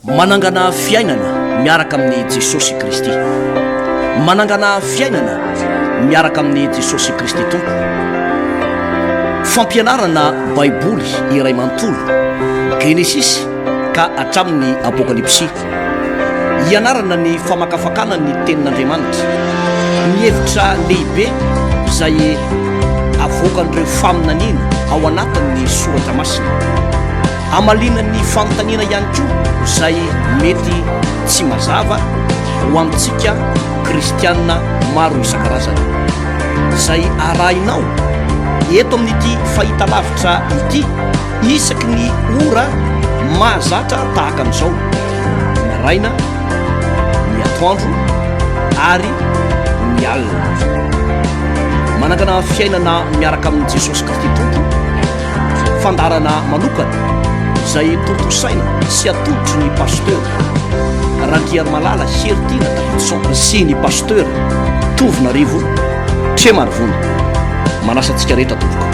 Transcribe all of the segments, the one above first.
Manangana fiainana miaraka amin'i Jesosy Kristy. Manangana fiainana miaraka amin'i Jesosy Kristy Tompo. Fampianarana Baiboly iray manontolo, Genesisy ka hatramin'ny Apokalypsy. Hianarana ny famakafakana ny Tenin'Andriamanitra, ny hevitra lehibe izay avoakan'ireo faminaniana ao anatin'ny Soratra Masina. Hamaliana ny fanontaniana ihany koa izay mety tsy mazava ho antsika kristiana maro isan-karazany. Izay arahinao eto amin'ity fahitalavitra ity isaky ny ora mahazatra tahaka an'izao, ny maraina, ny atoandro ary ny alina. Manangana fiainana miaraka amin'i Jesosy Kristy Tompo. Fandaharana manokana izay tontosaina sy atolotry ny Pasteur Randriarimalala Heritiana Davidson sy ny Pasteur Tovonarivo Tremarivony. Manasa antsika rehetra tompoko.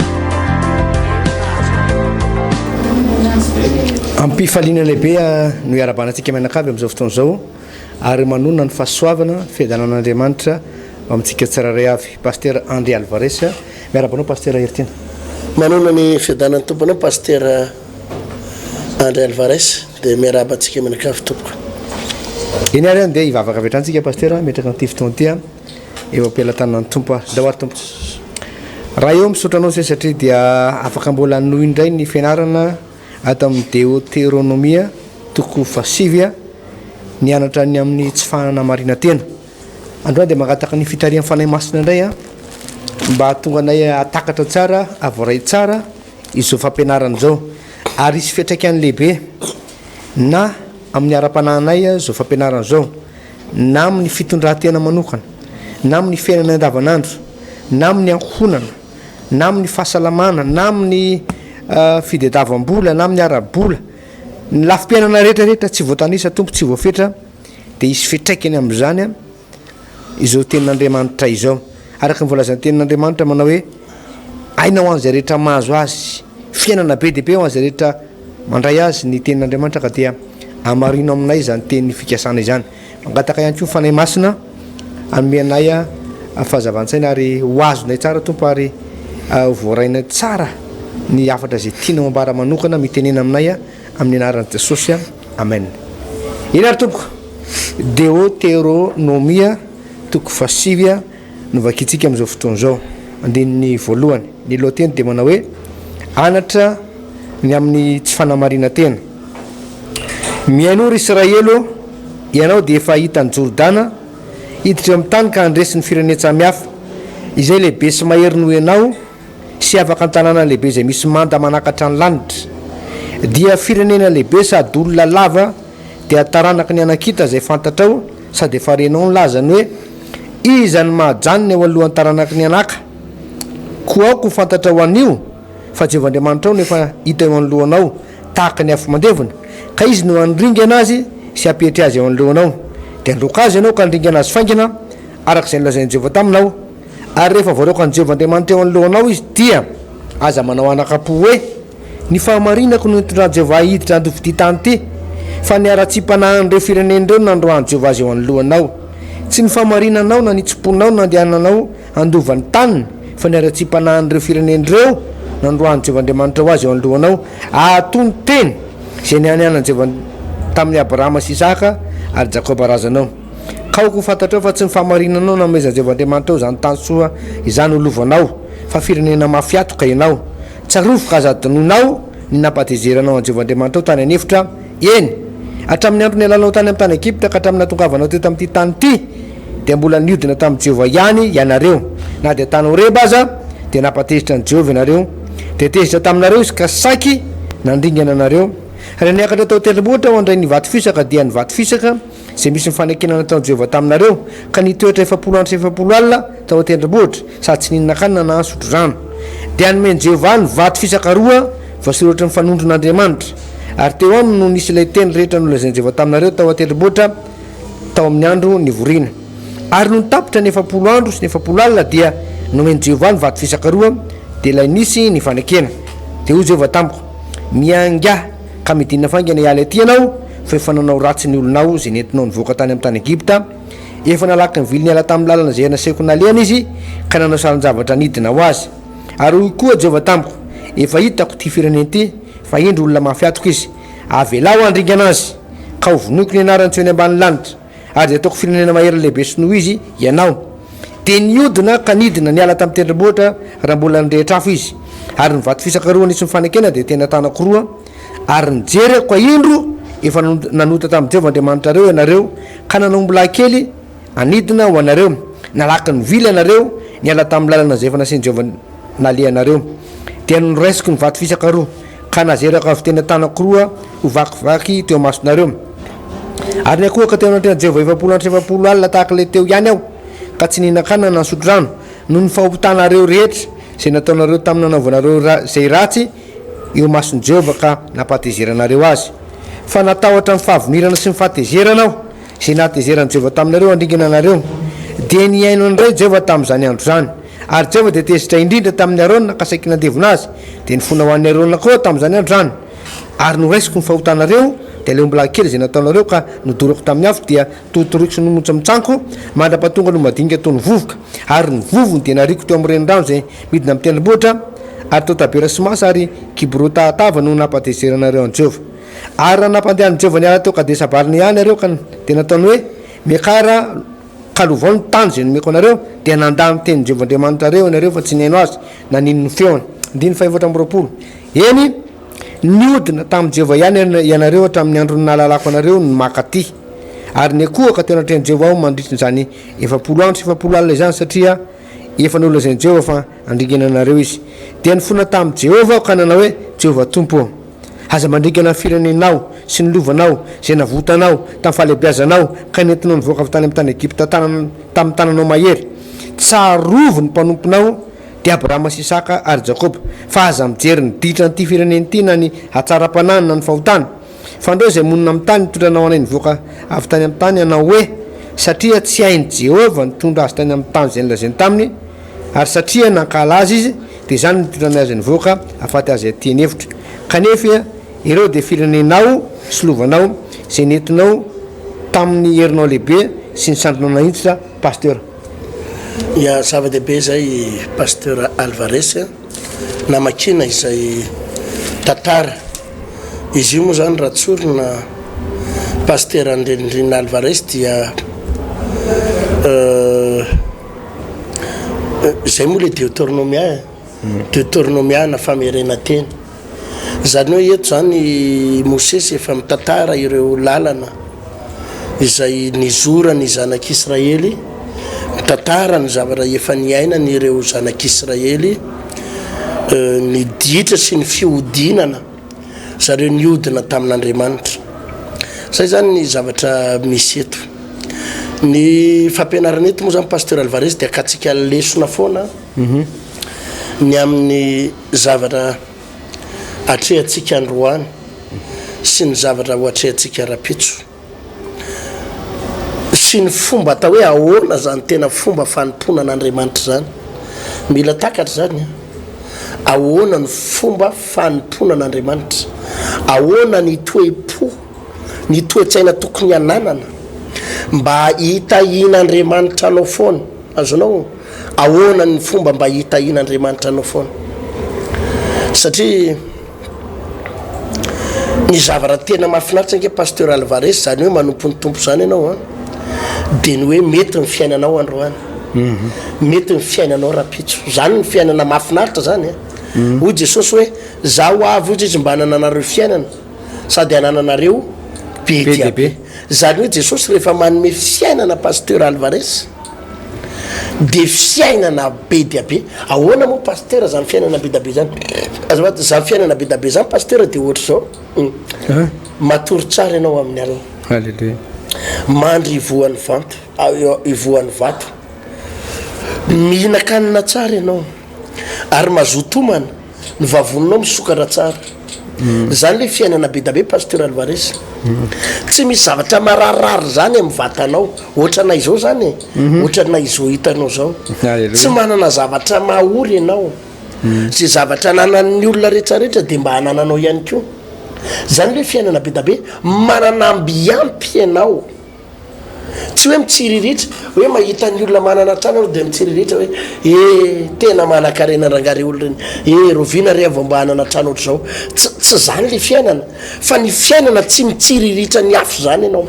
Am-pifaliana lehibe no iarahabana antsika mianakavy amin'izao fotoana izao ary manonona ny fahasoavana, fiadanan'Andriamanitra ho amintsika tsirairay avy. Pasteur André Alvarez. Miarahaba anao Pasitera Heritiana. Manona ny fiadanan'ny Tompo anao Pasitera André Alvarez dia miarahaba antsika mianakavy tompoko. Eny ary an, dia hivavaka avy hatrany tsika Pasitera, hametraka an'ity fotoana ity an, eo am-pelatanan'ny Tompo an. Ndao ary Tompo. Ray ô, misaotra anao izay satria dia afaka mbola hanohy indray ny fianarana ato amin'ny Deoteronomia toko fahasivy an, nianatra ny amin'ny tsy fanamarinan-tena. Androany dia mangataka ny fitarihan'ny Fanahy Masina indray aho mba hahatonga anay hahatakatra tsara, havoaray tsara izao fampianarana izao ary hisy fiantraikany lehibe na amin'ny ara-panahinay izao fampianarana izao na amin'ny fitondran-tena manokana na amin'ny fiainana andavanandro na amin'ny ankohonana na amin'ny fahasalamana na amin'ny fitadiavam-bola na amin'ny ara-bola ny lafim-piainana rehetra rehetra tsy voatanisa Tompo tsy voafetra dia hisy fiantraikany amin'izany izao tenin'Andriamanitra izao. Araka ny voalazan'ny tenin'Andriamanitra manao hoe, Aina ho an'izay rehetra mahazo azy, fiainana be dia be ho an'izay rehetra mandray azy ny tenin'Andriamanitra ka dia amarino aminay izany teny fikasana izany. Mangataka ihany koa ny Fanahy Masina hanome anay fahazavan-tsaina ary ho azonay tsara Tompo ary ho voarainay tsara ny hafatra izay tianao ambara manokana mitenena aminay Amin'ny anaran'i Jesosy Amen. Eny ary tompoko, Deoteronomia toko fahasivy no vakintsika amin'izao fotoana izao, andininy voalohany. Ny lohateny dia manao hoe Anatra ny amin'ny tsy fanamarinan-tena. Mihainoa ry Israely ô, ianao dia efa hahita an'i Jordana, hiditra eo amin'ny tany ka handresy ny firenen-tsamihafa, izay lehibe sy mahery noho ianao, sy afaka an-tanàna lehibe izay misy manda manakatra ny lanitra, dia firenena lehibe sady olona lava, dia taranaky ny Anakita izay fantatrao sady efa renao ny lazany hoe, Iza no mahajanona eo alohan'ny taranaky ny Anaka? Koa aoka ho fantatrao anio fa Jehovah Andriamanitrao no efa hita eo anoloanao tahaka ny afo mandevona, ka Izy no handringana azy sy hampietry azy eo anoloanao. Dia handroaka azy ianao ka handringana azy faingana, araka izay nolazain'i Jehovah taminao. Ary rehefa voaroakan'i Jehovah Andriamanitra eo anoloanao izy, dia aza manao anakam-po hoe, Ny fahamarinako no nitondran'i Jehovah ahy hiditra handova ity tany ity, fa ny haratsiam-panahin'ireo firenena ireo no nandroahan'i Jehovah azy eo anoloanao. Tsy ny fahamarinanao na ny hitsim-ponao no nandehananao handova ny taniny, fa ny haratsiam-panahin'ireo firenena ireo no nandroahan'i Jehovah Andriamanitrao azy eo anoloanao, hahatò ny teny izay nianianan'i Jehovah tamin'i Abrahama sy Isaka ary Jakoba razanao. Ka aoka ho fantatrao fa tsy ny fahamarinanao no nanomezan'i Jehovah Andriamanitrao izany tany soa izany ho lovanao, fa firenena mafy hatoka ianao. Tsarovy ka aza adinoinao ny nampahatezeranao an'i Jehovah Andriamanitrao tany an'efitra, eny, hatramin'ny andro nialanao tany amin'ny tany Egypta ka hatramin'ny nahatongavanao teto amin'ity tany ity, dia mbola niodina tamin'i Jehovah ihany ianareo. Na dia tany Horeba aza, dia nampatezitra an'i Jehovah ianareo. Dia tezitra taminareo izy ka saiky nandringana anareo. Raha niakatra tao an-tendrombohitra aho handray ny vato fisaka, dia ny vato fisaka, izay misy ny fanekena nataon'i Jehovah taminareo, ka nitoetra 40 andro sy 40 alina tao an-tendrombohitra, sady tsy nihinan-kanina na nisotro rano. Dia nomen'i Jehovah ahy ny vato fisaka roa voasoratry ny fanondron'Andriamanitra, ary teo aminy no nisy ilay teny rehetra nolazain'i Jehovah taminareo tao an-tendrombohitra tao amin'ny andro nivoriana. Ary nony tapitra ny 40 andro sy ny 40 alina, dia nomen'i Jehovah ahy ny vato fisaka roa, dia ilay nisy ny fanekena. Dia hoy Jehovah tamiko, Miaingà, ka midina faingana hiala ety ianao, Fa efa nanao ratsy ny olonao izay nentinao nivoaka tany amin'ny tany Egypta. Efa nalaky nivily niala tamin'ny lalana izay nasaiko nalehany izy, ka nanao sarin-javatra nidina ho azy. Ary hoy koa Jehovah tamiko, Efa hitako ity firenena ity, fa indro olona mafy hatoka izy. Avelao handringana azy, ka hovonoiko ny anarany tsy ho eny ambanin'ny lanitra, ary dia hataoko firenena mahery lehibe sy noho izy ianao. Dia nihodina ka nidina niala tamin'ny tendrombohitra raha mbola nirehitra afo izy. Ary ny vato fisaka roa nisy ny fanekena dia teny an-tanako roa, Ary nijery aho, ka indro, efa nanota tamin'i Jehovah Andriamanitrareo ianareo, ka nanao ombilahy kely hanidina ho anareo. Nalaky nivily ianareo, niala tamin'ny lalana izay efa nasian'i Jehovah nalehanareo. Dia noraisiko ny vato fisaka roa, ka nazerako avy teny an-tanako roa ho vakivaky teo imasonareo. Ary niankohoka teo anatrehan'i Jehovah 40 andro sy 40 alina tahaka ilay teo ihany aho, ka tsy nihinan-kanina na nisotro rano, noho ny fahotanareo rehetra izay nataonareo tamin'ny nanaovanareo izay ratsy eo imason'i Jehovah ka nampahatezeranareo azy. Fa natahotra ny fahavinirana sy ny fahatezerana aho, izay nahatezeran'i Jehovah taminareo handringana anareo. Dia nihaino an'iray Jehovah tamin'izany andro izany. Ary Jehovah dia tezitra indrindra tamin'i Arona ka saiky nandevona azy. Dia nifona ho an'i Arona koa aho tamin'izany andro izany. Ary noraisiko ny fahotanareo, dia ilay ombilahy kely izay nataonareo ka nodorako tamin'ny afo, dia torotoroiko sy nomontsamontsaniko, mandra-pahatongany ho madinika toy ny vovoka. Ary ny vovony dia nariako teo amin'ny renirano izay midina amin'ny tendrombohitra, ary tao Tabera sy Masa ary Kibrota-hatava no nampahatezeranareo an'i Jehovah. Ary raha nampandehanin'i Jehovah niala teo Kadesa-barnea ianareo ka dia nataony hoe, Miakara ka lovao ny tany izay nomeko anareo, dia nandà ny tenin'i Jehovah Andriamanitrareo ianareo fa tsy nihaino azy na nino ny feony. Andininy fahefatra amby 20. Eny, niodina tamin'i Jehovah ihany ianareo hatramin'ny andron'ny nahalalako anareo ny mankaty. Ary niankohoka teo anatrehan'i Jehovah aho mandritra izany 40 andro sy 40 alina izany, satria efa nolazain'i Jehovah fa handringana anareo izy. Dia nifona tamin'i Jehovah aho ka nanao hoe, Jehovah Tompo ô, aza mandringana ny firenenao sy ny lovanao, izay navotanao tamin'ny fahalehibeazanao ka nentinao nivoaka avy tany amin'ny tany Egypta tamin'ny tananao mahery. Tsarovy ny mpanomponao, dia Abrahama sy Isaka ary Jakoba, fa aza mijery ny ditran'ity firenena ity na ny hatsaram-panahiny na ny fahotany. Fandrao izay monina amin'ny tany nitondranao anay nivoaka avy tany amin'ny tany hanao hoe, Satria tsy hain'i Jehovah nitondra azy tany amin'ny tany izay nolazainy taminy, ary satria nankahala azy izy, dia izany no nitondrany azy nivoaka hahafaty azy aty an'efitra. Kanefa ireo dia firenenao sy lovanao, izay nentinao tamin'ny herinao lehibe sy ny sandrinao nahinjitra. Pasteur. Ya, zava-dehibe izay Pasteur Alvarez a. Namakiana izay tantara. Izy io moa izany raha tsorina Pasitera Andrianirina Alvarez dia izay moa ilay Deotornomia e, Deotornomia na famerenan-teny. Izany hoe eto izany i Mosesy efa mitantara ireo lalana izay nizorany zanak'Israely, mitantara ny zavatra efa niainany ireo zanak'Israely, ny ditra sy ny fihodinana zareo nihodina tamin'Andriamanitra. Zay zany ny zavatra misy eto. Ny fampianarana eto moa zany Pasteur Alvarez dia akatsika lesona foana ny amin'ny zavatra atrehantsika androany sy ny zavatra ho atrehantsika rahampitso sy ny fomba atao hoe ahoana izany tena fomba fanompoana an'Andriamanitra izany. Mila takatra izany an. Ahoana ny fomba fanompoana an'Andriamanitra? Ahoana ny toe-po, ny toe-tsaina tokony hananana mba hitahian'Andriamanitra anao foana? Azonao? Ahoana ny fomba mba hitahian'Andriamanitra anao foana? Satria ny zavatra tena mahafinaritra ange Pasteur Alvarez, izany hoe manompo ny Tompo izany ianao an, dia ny hoe mety ny fiainanao androany, mhm. mety ny fiainanao rahampitso. Izany ny fiainana mahafinaritra izany an. Mhm. Hoy Jesosy hoe, zaho avy hoy izy mba hanananareo fiainana sady hanananareo be dia be. Izany hoe Jesosy rehefa manome fiainana Pasteur Alvarez, Dia fiainana be dia be. Ahoana moa Pasitera zany fiainana be da be zany? Azafady, zany fiainana be da be zany Pasitera dia ohatr'izao. Matory tsara ianao amin'ny alina. Alléluia. Mandry ivohan'ny vanto, ivohan'ny vato. Mihinan-kanina tsara ianao. Ary mazoto homana. Ny vavoninao misokatra tsara. Zany le fiainana be da be Pasteur Alvarez. Tsy misy zavatra mararirary zany amin'ny vatanao. Ohatranay izao zany e. Ohatranay izao hitanao zao. Tsy manana zavatra mahory ianao. Ze zavatra ananan'ny olona retraretra de mba anananao ihany koa. Zany le fiainana be da be, manana amby ampy ianao. Tsy hoe mitsiriritra, hoe mahita ny olona manana trano ianao dia mitsiriritra hoe eh tena manankarena rangahy re olona iny, eh rahoviana re aho vao mba hanana trano ohatr'izao. Tsy tsy zany le fiainana, fa ny fiainana tsy mitsiriritra ny hafa zany ianao.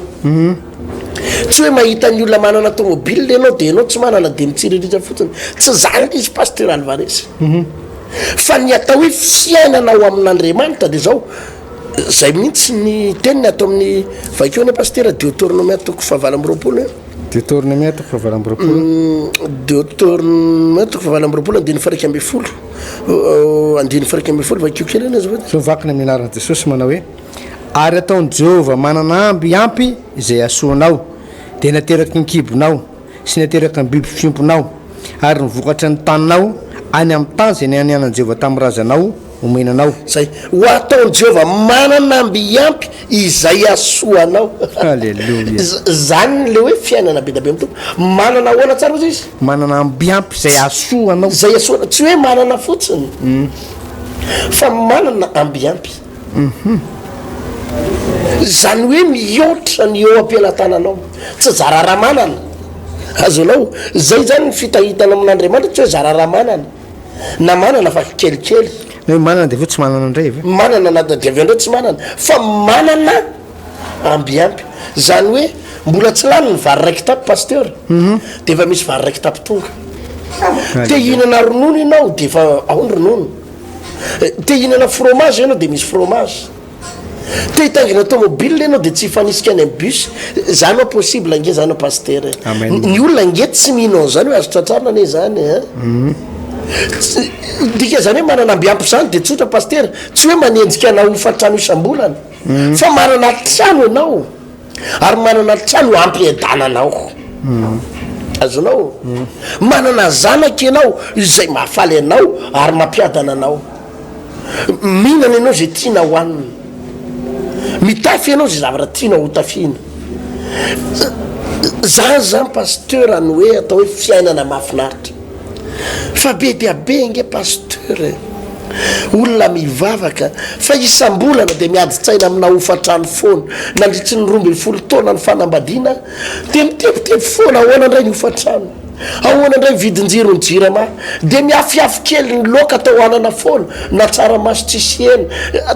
Tsy hoe mahita ny olona manana tomobile ianao dia ianao tsy manana dia mitsiriritra fotsiny. Tsy zany le izy Pasteur Alvarez. Fa ny atao hoe fiainana ao amin'Andriamanitra dia zao, Zay mihitsy ny teniny ato amin'ny vakio anie pasitera Deoteronomia toko fahavalo amby 20 e. Deoteronomia toko fahavalo amby 20. Deoteronomia toko fahavalo amby 20 andininy faha 11. Andininy faha 11 vakio kely anie azafady. Zao vakina amin'ny anaran'i Jesosy manao hoe, Ary ataon'i Jehovah manana amby ampy izay hahasoanao, dia nateraky ny kibonao. sy ny ateraky ny biby fiompinao, ary ny vokatry ny taninao, any amin'ny tany izay nianianan'i Jehovah tamin'ny razanao homena anao. Izay ho ataon'i Jehovah manana amby ampy izay hahasoa anao. Haleloia. Izany ilay hoe fiainana be dia be amin'ny Tompo. Manana ahoana tsara hozy izy? Manana amby ampy izay hahasoa anao. Izay hahasoa anao. Tsy hoe manana fotsiny, fa manana amby ampy. Izany hoe mihoatra ny eo am-pelatananao. Tsy zara raha manana. Azonao? Izay izany ny fitahitana amin'Andriamanitra, tsy hoe zara raha manana. Na manana fa kelikely. Na hoe manana dia avy eo tsy manana indray ve? Manana na dia avy eo indray tsy manana. Fa manana ambiampy. Izany hoe mbola tsy lany ny vary iray kitapo Pasteur, dia efa misy vary iray kitapo tonga. Te hihinana ronono ianao dia efa ao ny ronono. Te hihinana fromage ianao dia misy fromage. Te hitaingina tomobile ianao dia tsy hifanisika any amin'ny bus. Zany hoa possible ange zany Pasitera e. Amen. Ny olona ange tsy mino an'izany hoe azo tratrarina anie izany e. Tsy, dika zany hoe manana amby ampy zany dia tsotra Pasitera, tsy hoe manenjika anao hofantrano isam-bolana fa manana trano ianao. Ary manana trano hampiadanana anao. Azonao? Manana zanaka ianao izay mahafaly anao ary mampiadana anao. Mihinana ianao izay tianao hohanina. Mitafy ianao izay zavatra tianao hotafiana. Zany zany pasteur ny hoe atao hoe fiainana mahafinaritra. Fa be dia be ange pasteur e! Olona mivavaka fa isam-bolana dia miady tsaina amina hofantrano foana. Nandritry ny 12 taona ny fanambadiana dia mitebiteby foana ahoana indray ny hofantrano, ahoana indray ny vidin-jiro ny jirama, dia miafiafy kely ny laoka atao anana foana na tsaramaso tsisy hena.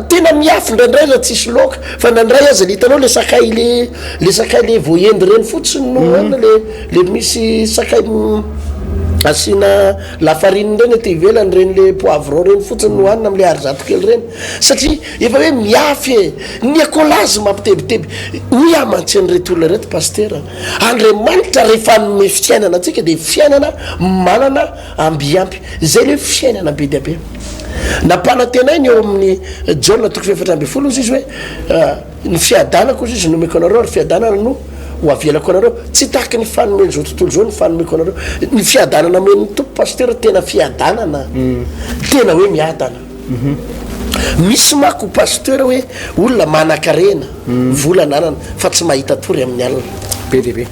Tena miafy indraindray aza tsisy laoka fa indraindray aza le hitanao le sakay le le sakay le voaendy ireny fotsiny no hohanina le Le misy sakay asiana lafarine ireny aty ivelany ireny le poivron ireny fotsiny no hohanina amle arizato kely ireny satria efa hoe miafy e! Ny ekolazy mampitebiteby. Hoy aho mantsy an'ireto olona ireto Pasitera, Andriamanitra rehefa hanome fiainana antsika dia fiainana manana ambiampy. Izay le hoe fiainana be dia be. Nampanantenainy eo amin'ny Jaona toko faha 14 hozy izy hoe Ny fiadanako hozy izy nomeko anareo ary fiadanana no ho avelako anareo. Tsy tahaky ny fanomen'izao tontolo izao ny fanomeko anareo. Ny fiadanana omen'ny Tompo Pasteur tena fiadanana. Tena hoe miadana. Misy mako Pasteur hoe olona manankarena, vola ananana fa tsy mahita tory amin'ny alina. Be dia be.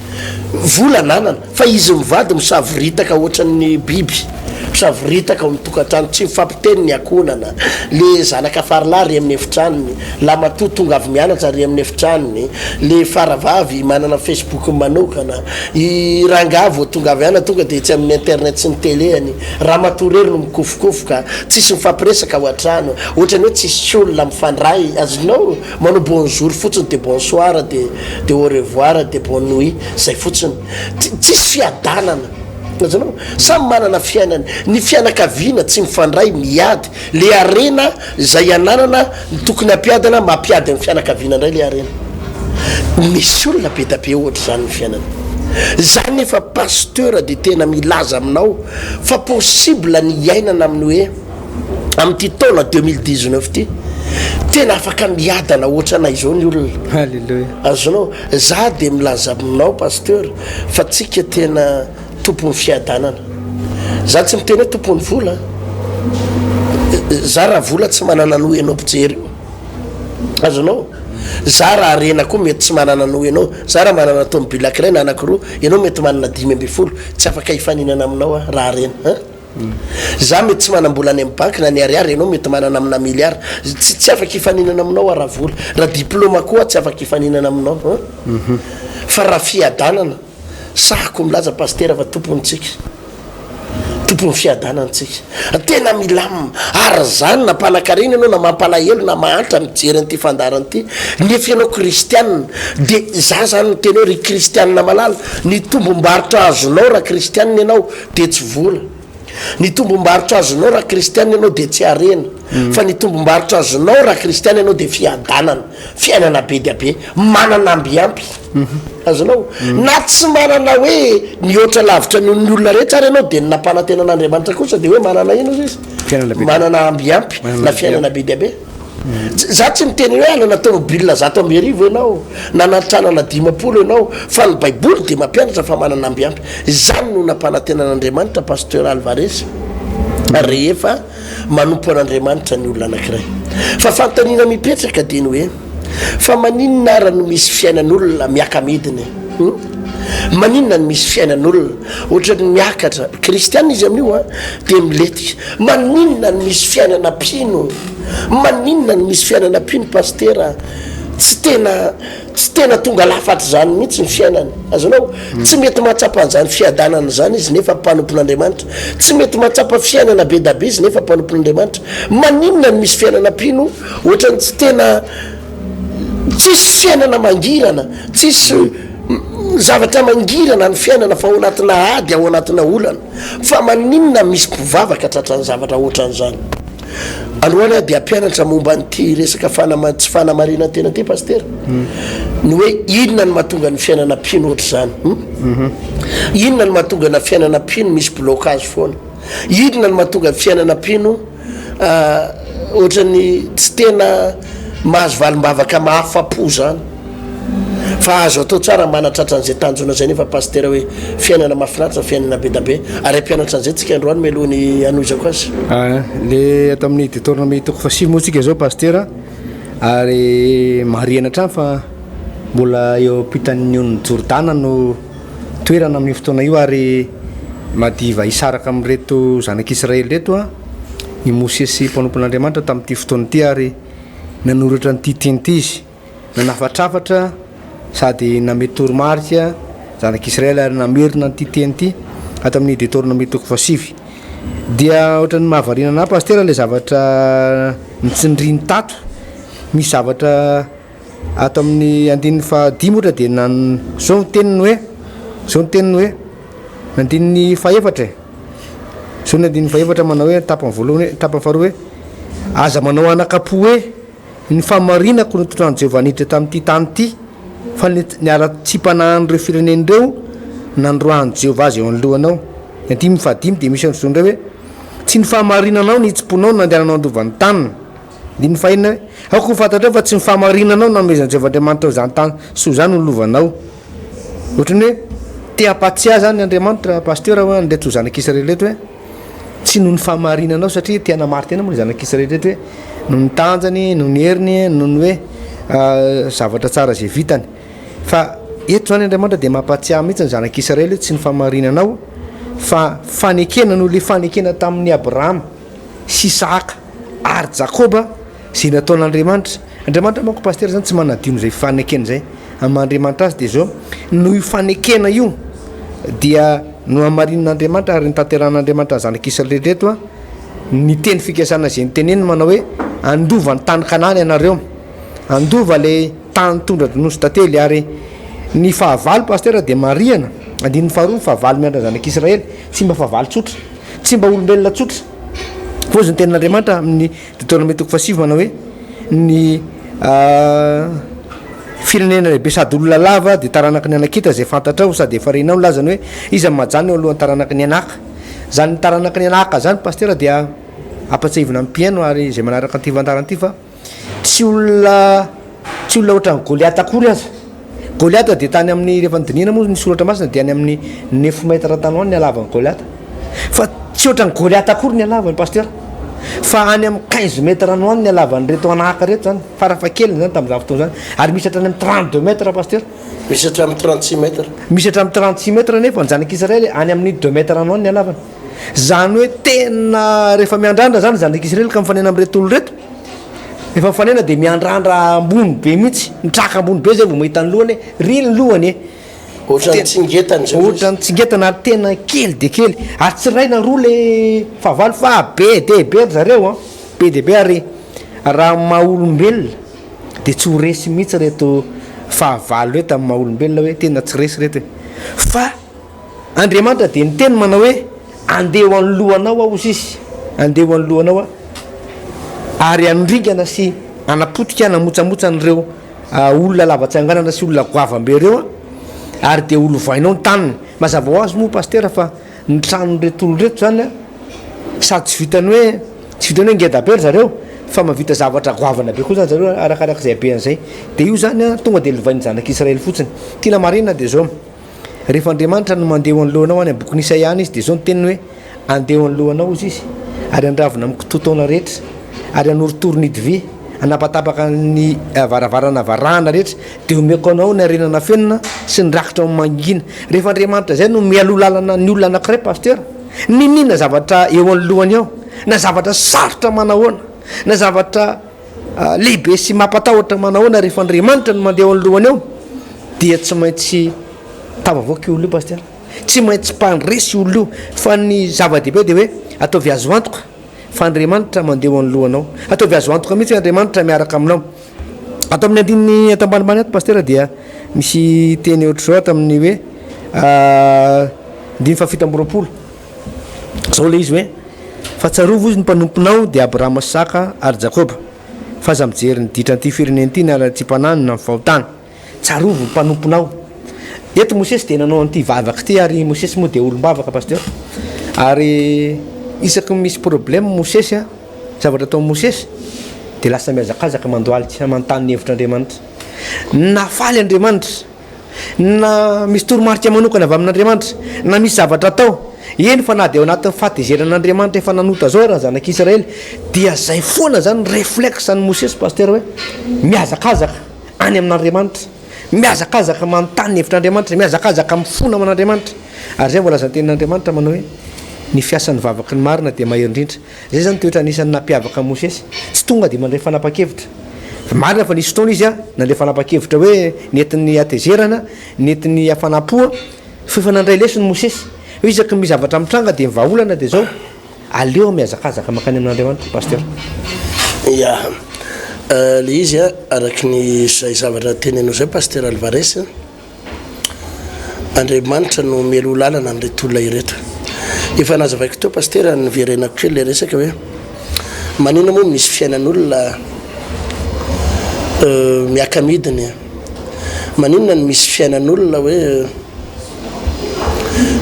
Vola ananana fa izy mivady misavoritaka ohatran'ny biby. Misavoritaka ao amin'ny tokantrano, tsy mifampiteny ny ankohonana. Le zanaka faralahy ary amin'ny efitranony, lamatoa tonga avy mianatra ary amin'ny efitranony, le faravavy manana facebook-ny manokana, i rangahy vao tonga avy any tonga dia etsy amin'ny internet sy ny télé-ny, ramatoa irery no mikofokofoka, tsisy mifampiresaka ao an-trano, ohatran'ny hoe tsisy olona mifandray, azonao? Manao bonjour fotsiny de bonsoir de de au revoir de bonne nuit, zay fotsiny, tsisy fiadanana. Azonao? Samy manana fiainany. Ny fianakaviana tsy mifandray, miady. Le harena izay ananana ny tokony hampiadana, mampiady ny fianakaviana indray le harena. Misy olona be da be ohatr'izany ny fiainany. Za nefa pasteur dia tena milaza aminao fa possible ny hiainana amin'ny hoe amin'ity taona 2019 ity tena afaka miadana ohatranay izao ny olona. Alléluia. Azonao? Za dia milaza aminao pasteur fa tsika tena tompon'ny fiadanana. Za tsy miteny hoe tompon'ny vola an. Za raha vola tsy manana noho ianao mpijery io. Azonao? Za raha harena koa mety tsy manana noho ianao. Za raha manana tomobile ankiray na anakiroa, ianao mety manana 15. Tsy afaka hifaninana aminao aho raha harena an. Za mety tsy manam-bola any amin'ny banky na ny ariary, ianao mety manana amina milliard. Tsy tsy afaka hifaninana aminao aho raha vola. Raha diplôme koa aho tsy afaka hifaninana aminao an. Fa raha fiadanana, sahiko milaza Pasitera fa tompony tsika. Tompon'ny fiadanana tsika. Tena milamina. Ary zany na mpanakarena ianao na mampalahelo na mahantra mijery an'ity fandaharana ity, nefa ianao kristianina, dia za zany miteny hoe ry kristianina malala, ny tombom-barotra azonao raha kristianina ianao dia tsy vola. Ny tombom-barotra azonao raha kristianina ianao dia tsy harena. Fa ny tombom-barotra azonao raha kristianina ianao dia fiadanana, fiainana be dia be, manana amby ampy. Azonao? Na tsy manana hoe mihoatra lavitra noho ny olona rehetra ary ianao dia ny nampanantenan'Andriamanitra kosa dia hoe manana inona izy? Fiainana be. Manana amby ampy na fiainana be dia be. Za tsy miteny hoe hanana tomobile 1100 ianao, na nanana 50 ianao, fa ny baiboly dia mampianatra fa manana amby ampy. Izany no nampanantenan'Andriamanitra Pasteur Alvarez rehefa manompo an'Andriamanitra ny olona anankiray. Fa fanontaniana mipetraka dia ny hoe, fa maninona ara no misy fiainan'olona miaka-midina e? Hum? Maninona no misy fiainan'olona ohatran'ny miakatra, kristiana izy amin'io an, dia milentika. Maninona no misy fiainana mpino? Maninona no misy fiainana mpino Pasitera? Tsy tena tsy tena tonga lafatra izany mihitsy ny fiainany. Azonao? Tsy mety mahatsapa an'izany fiadanana izany izy nefa mpanompon'Andriamanitra. Tsy mety mahatsapa fiainana be da be izy nefa mpanompon'Andriamanitra. Maninona no misy fiainana mpino ohatran'ny tsy tena tsisy fiainana mangirana, tsisy zavatra mangirana ny fiainana fa ao anatina ady, ao anatina olana. Fa maninona misy mpivavaka tratran'ny zavatra ohatran'izany? Androany aho dia hampianatra momba an'ity resaka fanama- tsy fanamarinan-tena ity Pasitera. Ny hoe inona no mahatonga ny fiainana mpino ohatr'izany? Hum? Inona no mahatonga na fiainana mpino misy blocage foana? Inona no mahatonga ny fiainana mpino Ohatran'ny tsy tena mahazo valim-bavaka mahafa-po zany. Fa azo atao tsara manatratra an'izay tanjona izay nefa Pasitera hoe fiainana mahafinaritra, fiainana be da be. Ary hampianatra an'izay tsika androany mialoha ny hanohizako azy. Le ato amin'ny Deuteronomie toko fahasivy moa tsika izao Pasitera ary marihana hatrany fa mbola eo ampitan'ny onin'i Jordana no toerana amin'io fotoana io ary madiva hisaraka amin'ireto zanak'Israely ireto i Mosesy mpanompon'Andriamanitra tamin'ity fotoana ity ary nanoratra an'ity teny ity izy, nanafatrafatra sady namehy toromarika zanak'Israely ary namerina an'ity teny ity ato amin'ny Deoteronomia toko fahasivy. Dia ohatran'ny mahavariana anà Pasitera ilay zavatra nitsindriny tato, misy zavatra Ato amin'ny andininy fahadimy ohatra dia nan, zao ny teniny hoe, zao ny teniny hoe, ny andininy fahefatra e, zao ny andininy fahefatra manao hoe tapany voalohany hoe, tapany faharoa hoe, aza manao anaka-po hoe, ny fahamarinako no nitondran'i Jehovah niditra tamin'ity tany ity, fa ny, ny haratsiam-panahin'ireo firenena ireo nandroahan'i Jehovah azy eo anoloanao. Ny andininy fahadimy dia misy an'izao indray hoe, tsy ny fahamarinanao ny hitsim-ponao no nandehananao handova ny taniny. Andininy fahenina hoe, Aoka ho fantatrao fa tsy ny fahamarinanao no nanomezan'i Jehovah Andriamanitrao izany tany soa izany ho lovanao. Ohatran'ny hoe te hampahatsiahy izany Andriamanitra, Pasteur, hoe an'ireto zanak'Israely ireto hoe, tsy noho ny fahamarinanao, satria te hanamari-tena moa ny zanak'Israely ireto hoe, noho ny tanjany, noho ny heriny, noho ny hoe zavatra tsara izay vitany. Fa eto izany Andriamanitra dia mampahatsiahy mihitsy ny zanak'Israely hoe tsy ny fahamarinanao, fa fanekena, noho ilay fanekena tamin'i Abrahama sy Isahaka. Ary Jakoba, izay nataon'Andriamanitra. Andriamanitra manko Pasitera zany tsy manadino izay fanekena izay. Amin'ny maha Andriamanitra azy dia izao, noho io fanekena io dia nohamarinin'Andriamanitra ary notanterahin'Andriamanitra ny zanak'Israely ireto an, ny teny fikasana izay niteneniny manao hoe, handova ny tany Kanana ianareo, handova ilay tany tondra-dronono sy tantely. Ary ny fahavalo Pasitera dia marihana, andininy faharoa, ny fahavalo miandry ny zanak'Israely, tsy mba fahavalo tsotra, tsy mba olombelona tsotra. Voazy ny tenin'Andriamanitra amin'ny Deutéronome toko fahasivy manao hoe ny firenena lehibe sady olona lava dia taranaky ny Anakita izay fantatrao sady efa renao ny lazany hoe iza no mahajanona eo alohan'ny taranaky ny Anaka. Izany taranaky ny Anaka izany Pasitera dia ampatsiahivina amin'ny mpihaino ary izay manaraka an'ity fandaharana ity fa Tsy olona tsy olona ohatran'i Goliata akory aza. Goliata dia tany amin'ny rehefa nodinihina moa ny soratra masina dia any amin'ny neuf mètres tany ho any ny halavan'i Goliata. Fa tsy ohatran'i Goliata akory ny halavany Pasteur. Fa any amin'ny 15 mètres any ho any ny halavan'ireto anaka ireto zany, farafahakeliny zany tamin'izany fotoana izany. Ary misy hatrany amin'ny 32 mètres Pasteur. Misy hatramin'ny 36 mètres. Misy hatramin'ny 36 mètres nefa ny zanak'Israely any amin'ny 2 mètres any ho any ny halavany. Izany hoe tena rehefa miandrandra izany ny zanak'Israely ka mifanena amin'ireto olona ireto, rehefa mifanena dia miandrandra ambony be mihitsy, mitraka ambony be izay vao mahita ny lohany hoe ry ny lohany e. Ohatran'ny tsingetana izao izy. Ohatran'ny tsingetana ary tena kely dia kely. Ary tsy iray na roa ilay fahavalo fa be dia be ry zareo an, be dia be ary raha maha olombelona dia tsy ho resy mihitsy ireto fahavalo ireto amin'ny maha olombelona hoe tena tsy resy ireto e. Fa Andriamanitra dia niteny manao hoe andeha ho anoloanao aho hozy izy, andeha ho anoloanao aho ary handringana sy hanapotika hanamotsamotsa an'ireo olona lava tsanganana sy olona goavam-be ireo an, ary dia ho lovainao ny taniny. Mazava ho azy moa Pasitera fa ny tranon'ireto olona ireto izany an, sady tsy vitan'ny hoe, tsy vitan'ny hoe ngeda be ry zareo, fa mahavita zavatra goavana be koa izany zareo arakarak'izay habean'izay. Dia io izany an, tonga dia lovain'ny zanak'Israely fotsiny. Tiana marihina dia izao. Rehefa Andriamanitra no mandeha eo anoloanao any amin'ny bokin'i Isaia any izy dia izao ny teniny hoe, Andeha eo anoloanao hozy izy, ary handravona amin'ny kitotaona rehetra, ary hanorotoro ny hidivy, hanapatapaka ny varavarana varahana rehetra, dia homeko anao ny harena nafenina sy ny rakitra ao amin'ny mangingina. Rehefa Andriamanitra izay no mialoha lalana ny olona anankiray Pasteur, n'inon'inona zavatra eo anoloany eo, na zavatra sarotra manahoana, na zavatra lehibe sy mampatahotra manahoana rehefa Andriamanitra no mandeha eo anoloany eo dia tsy maintsy tafavoaka io olona io pasteur, tsy maintsy mpandresy io olona io fa ny zava-dehibe dia hoe ataovy azo antoka fa Andriamanitra mandeha eo anoloanao, ataovy azo antoka mihitsy hoe Andriamanitra miaraka aminao. Ato amin'ny andininy ato ambanimbany ato pasteur dia misy teny ohatr'izao ato amin'ny hoe andininy faha 27. Zao le izy hoe, Fa tsarovy hozy ny mpanomponao dia Abrahama sy Isaka ary Jakoba, fa aza mijery ny ditran'ity firenena ity ny haratsiam-panahiny na ny fahotany. Tsarovy ny mpanomponao. Eto Mosesy dia nanao an'ity vavaka ity ary Mosesy moa dia olom-bavaka Pasteur. Ary isaky ny misy problème Mosesy a, zavatra ataon'i Mosesy dia lasa mihazakazaka mandohalika manontany ny hevitr'Andriamanitra. Nafaly Andriamanitra. Na misy toromarika manokana avy amin'Andriamanitra, na misy zavatra atao, eny fa na dia ao anatin'ny fahatezeran'Andriamanitra efa nanota zao ara ny zanak'Israely, dia zay foana zany ny reflexe an'i Mosesy Pasteur hoe mihazakazaka any amin'Andriamanitra, mihazakazaka manontany ny hevitr'Andriamanitra, mihazakazaka mifona amin'Andriamanitra. Ary zay voalazan'ny tenin'Andriamanitra manao hoe ny fiasan'ny vavaky ny marina dia mahery indrindra. Izay izany toetra anisan'ny nampiavaka an'i Mosesy. Tsy tonga dia mandray fanapahan-kevitra. Marina fa nisy fotoana izy nandray fanapahan-kevitra hoe nentin'ny hatezerana, nentin'ny hafanam-po, fa efa nandray lesona i Mosesy. Hoe isaky ny misy zavatra mitranga dia ny vahaolana dia izao, aleo mihazakazaka mankany amin'Andriamanitra. Pasteur. Ya, ilay izy araka ny izay zavatra teneninao izay Pasteur Alvarez, Andriamanitra no mialoha lalana an'ireto olona ireto. Efa nazavaiko teo Pasitera, niverenako kely ilay resaka hoe maninona moa misy fiainan'olona miaka-midiny, maninona no misy fiainan'olona hoe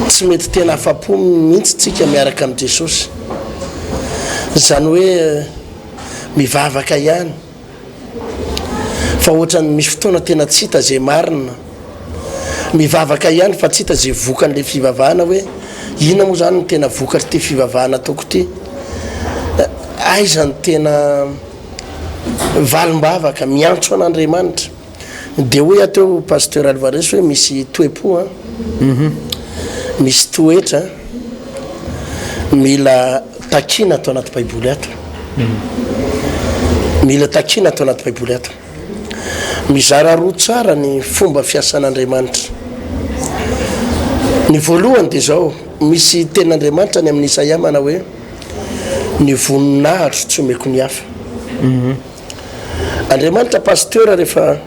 tsy mety tena afa-po mihitsy tsika miaraka amin'i Jesosy. Izany hoe mivavaka ihany. Fa ohatran'ny misy fotoana tena tsy hita ze marina. Mivavaka ihany fa tsy hita ze vokan'le fivavahana hoe inona moa zany no tena vokatr'ity fivavahana ataoko ity. Aiza no tena valim-bavaka, miantso an'Andriamanitra. Dia hoy aho teo Pasteur Alvarez hoe misy toe-po an, misy toetra mila takiana ato anaty baiboly ato. Mila takiana ato anaty baiboly ato. Mizara roa tsara ny fomba fiasan'Andriamanitra. Ny voalohany dia izao, misy tenin'Andriamanitra any amin'ny Isaia manao hoe ny voninahitro tsy omeko ny hafa. Andriamanitra Pasteur rehefa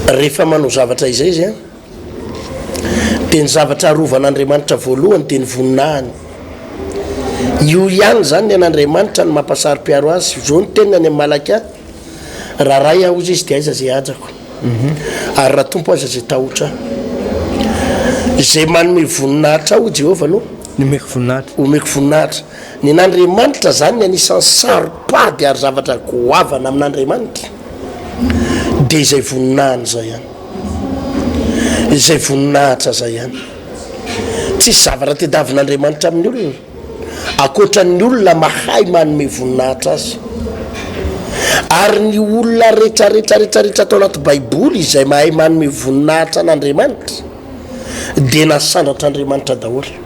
rehefa manao zavatra izay izy an, dia ny zavatra arovan'Andriamanitra voalohany dia ny voninahiny. Io ihany izany ny an'Andriamanitra no mampasaro-piaro azy. Izao ny teniny any amin'ny Malakia, raha Ray aho hozy izy dia aiza izay hajako, ary raha Tompo aiza izay tahotra ahy. Izay manome voninahitra ahy hoy Jehovah no Omeko voninahitra. Omeko voninahitra. Nen'Andriamanitra zany ny anisan'ny saro-pady ary zavatra goavana amin'Andriamanitra dia izay voninahiny izay ihany. Izay voninahitra izay ihany. Tsisy zavatra tediavin'Andriamanitra amin'ny olona ankoatra ny olona mahay manome voninahitra azy. Ary ny olona rehetra rehetra rehetra rehetra ato anaty baiboly izay mahay manome voninahitra an'Andriamanitra dia nasandratr'Andriamanitra daholo.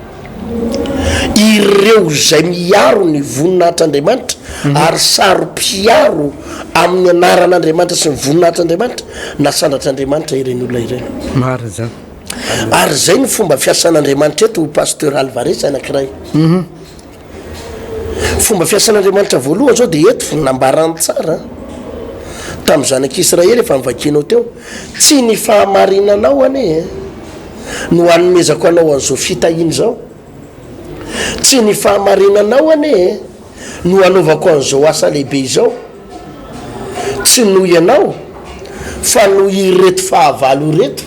Ireo izay miaro ny voninahitr'Andriamanitra ary saro-piaro amin'ny anaran'Andriamanitra sy ny voninahitr'Andriamanitra, nasandratr'Andriamanitra ireny olona ireny. Marina izany. Ary izay no fomba fiasan'Andriamanitra eto, hoy Pasteur Alvarez anankiray. Fomba fiasan'Andriamanitra voalohany izao dia eto, nambarany tsara tamin'ny zanak'Israely efa novakianao teo, tsy ny fahamarinanao anie e, no hanomezako anao an'izao fitahiana izao, tsy ny fahamarinanao anie e, no hanaovako an'izao asa lehibe izao, tsy noho ianao fa noho ireto fahavalo ireto.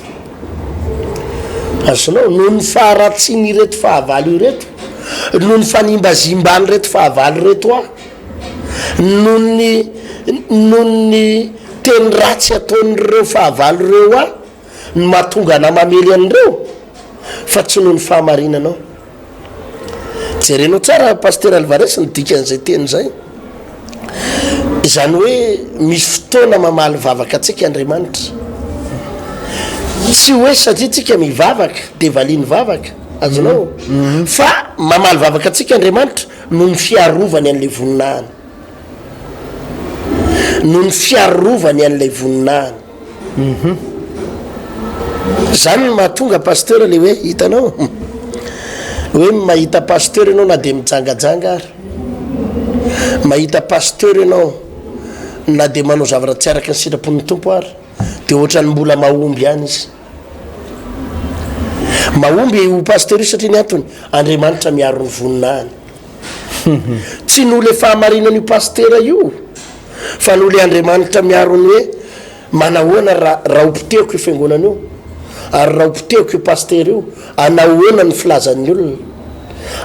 Azonao? Noho ny faharatsian'ireto fahavalo ireto, noho ny fanimbazimban'ireto fahavalo ireto ahy, noho ny noho ny teny ratsy ataon'ireo fahavalo ireo ahy no mahatonga anah mamely an'ireo fa tsy noho ny fahamarinanao. Jerenao tsara Pasitera Alvarez ny dikan'izay teny izay. Izany hoe misy fotoana mamaly vavaka antsika Andriamanitra. Tsy hoe satria tsika mivavaka dia valiany vavaka, azonao? Mhm. Fa mamaly vavaka antsika Andriamanitra noho ny fiarovany an'ilay voninahiny. Noho ny fiarovany an'ilay voninahiny. Hum. Zany no mahatonga pasteur le hoe hitanao hoe mahita pasteur ianao na dia mijangajanga ary, mahita pasteur ianao na dia manao zavatra tsy araka ny sitrapon'ny Tompo ary dia ohatran'ny mbola mahomby ihany izy. Mahomby io pasteur io satria ny antony Andriamanitra miaro ny voninahiny. Tsy noho le fahamarinan'io pasitera io fa noho le Andriamanitra miaro ny hoe manahoana ra raha hopotehiko io fiangonana io ary raha hopotehiko io pasitera io anahoana ny filazan'ny olona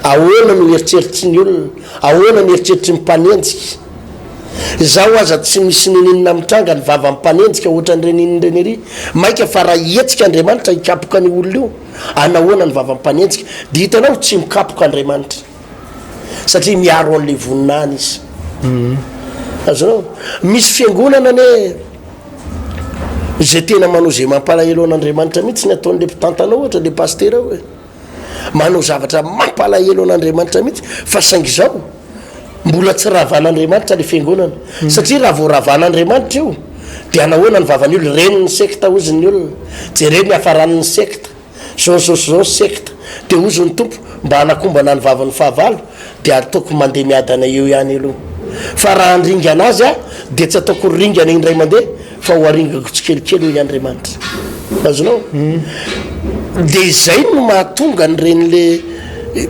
ahoana no eritreritry ny olona ahoana ny eritreritry ny mpanenjika izaho aza tsy misy nininona mitranga ny vavan'ny mpanenjika ohatran'ireny inona ireny ery maika fa raha hihetsika Andriamanitra hikapoka an'io olona io anahoana ny vavan'ny mpanenjika dia hitanao tsy mikapoka Andriamanitra satria miaro an'ilay voninahiny izy. Azonao? Misy fiangonana anie izay tena manao izay mampalahelo an'Andriamanitra mihitsy ny ataon'ilay mpitantana ohatra, ilay pasitera ao e. Manao zavatra mampalahelo an'Andriamanitra mihitsy fa saingy izao mbola tsy ravan'Andriamanitra ilay fiangonana. Satria raha vao ravan'Andriamanitra io dia anahoana ny vavan'ny olona? Ireny ny sekta hozy ny olona. Jereo ny hafaran'ny sekta. Zao zao sy zao sekta. Dia hozy ny Tompo, mba hanakombana ny vavan'ny fahavalo, dia ataoko mandeha miadana eo ihany aloha. Fa raha handringana azy aho, dia tsy ataoko ringana indray mandeha, fa ho aringako tsikelikely hoy Andriamanitra. Azonao? Dia izay no mahatonga an'ireny le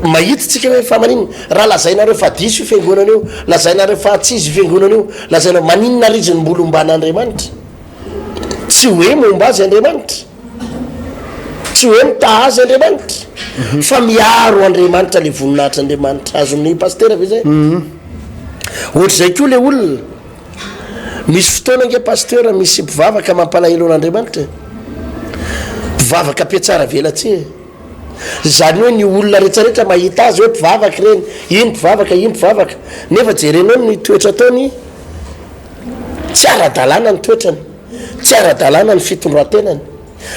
mahita tsika hoe fa maninona raha lazainareo fa diso io fiangonana io, lazainareo fa tsy izy io fiangonana io, lazainareo maninona ary izy no mbola omban'Andriamanitra? Tsy hoe momba azy Andriamanitra. Tsy hoe mitaha azy Andriamanitra fa miaro Andriamanitra le voninahitr' Andriamanitra. Azon'ny pasitera ve zay? Ohatr'izay koa le olona. Misy fotoana ange pasteur misy mpivavaka mampalahelo an'Andriamanitra e. Mpivavaka mpiatsara velatsihy e. Izany hoe ny olona rehetrarehetra mahita azy hoe mpivavaka ireny, iny mpivavaka, iny mpivavaka. Nefa jerenao ny toetra ataony, tsy ara-dalàna ny toetrany. Tsy ara-dalàna ny fitondran-tenany.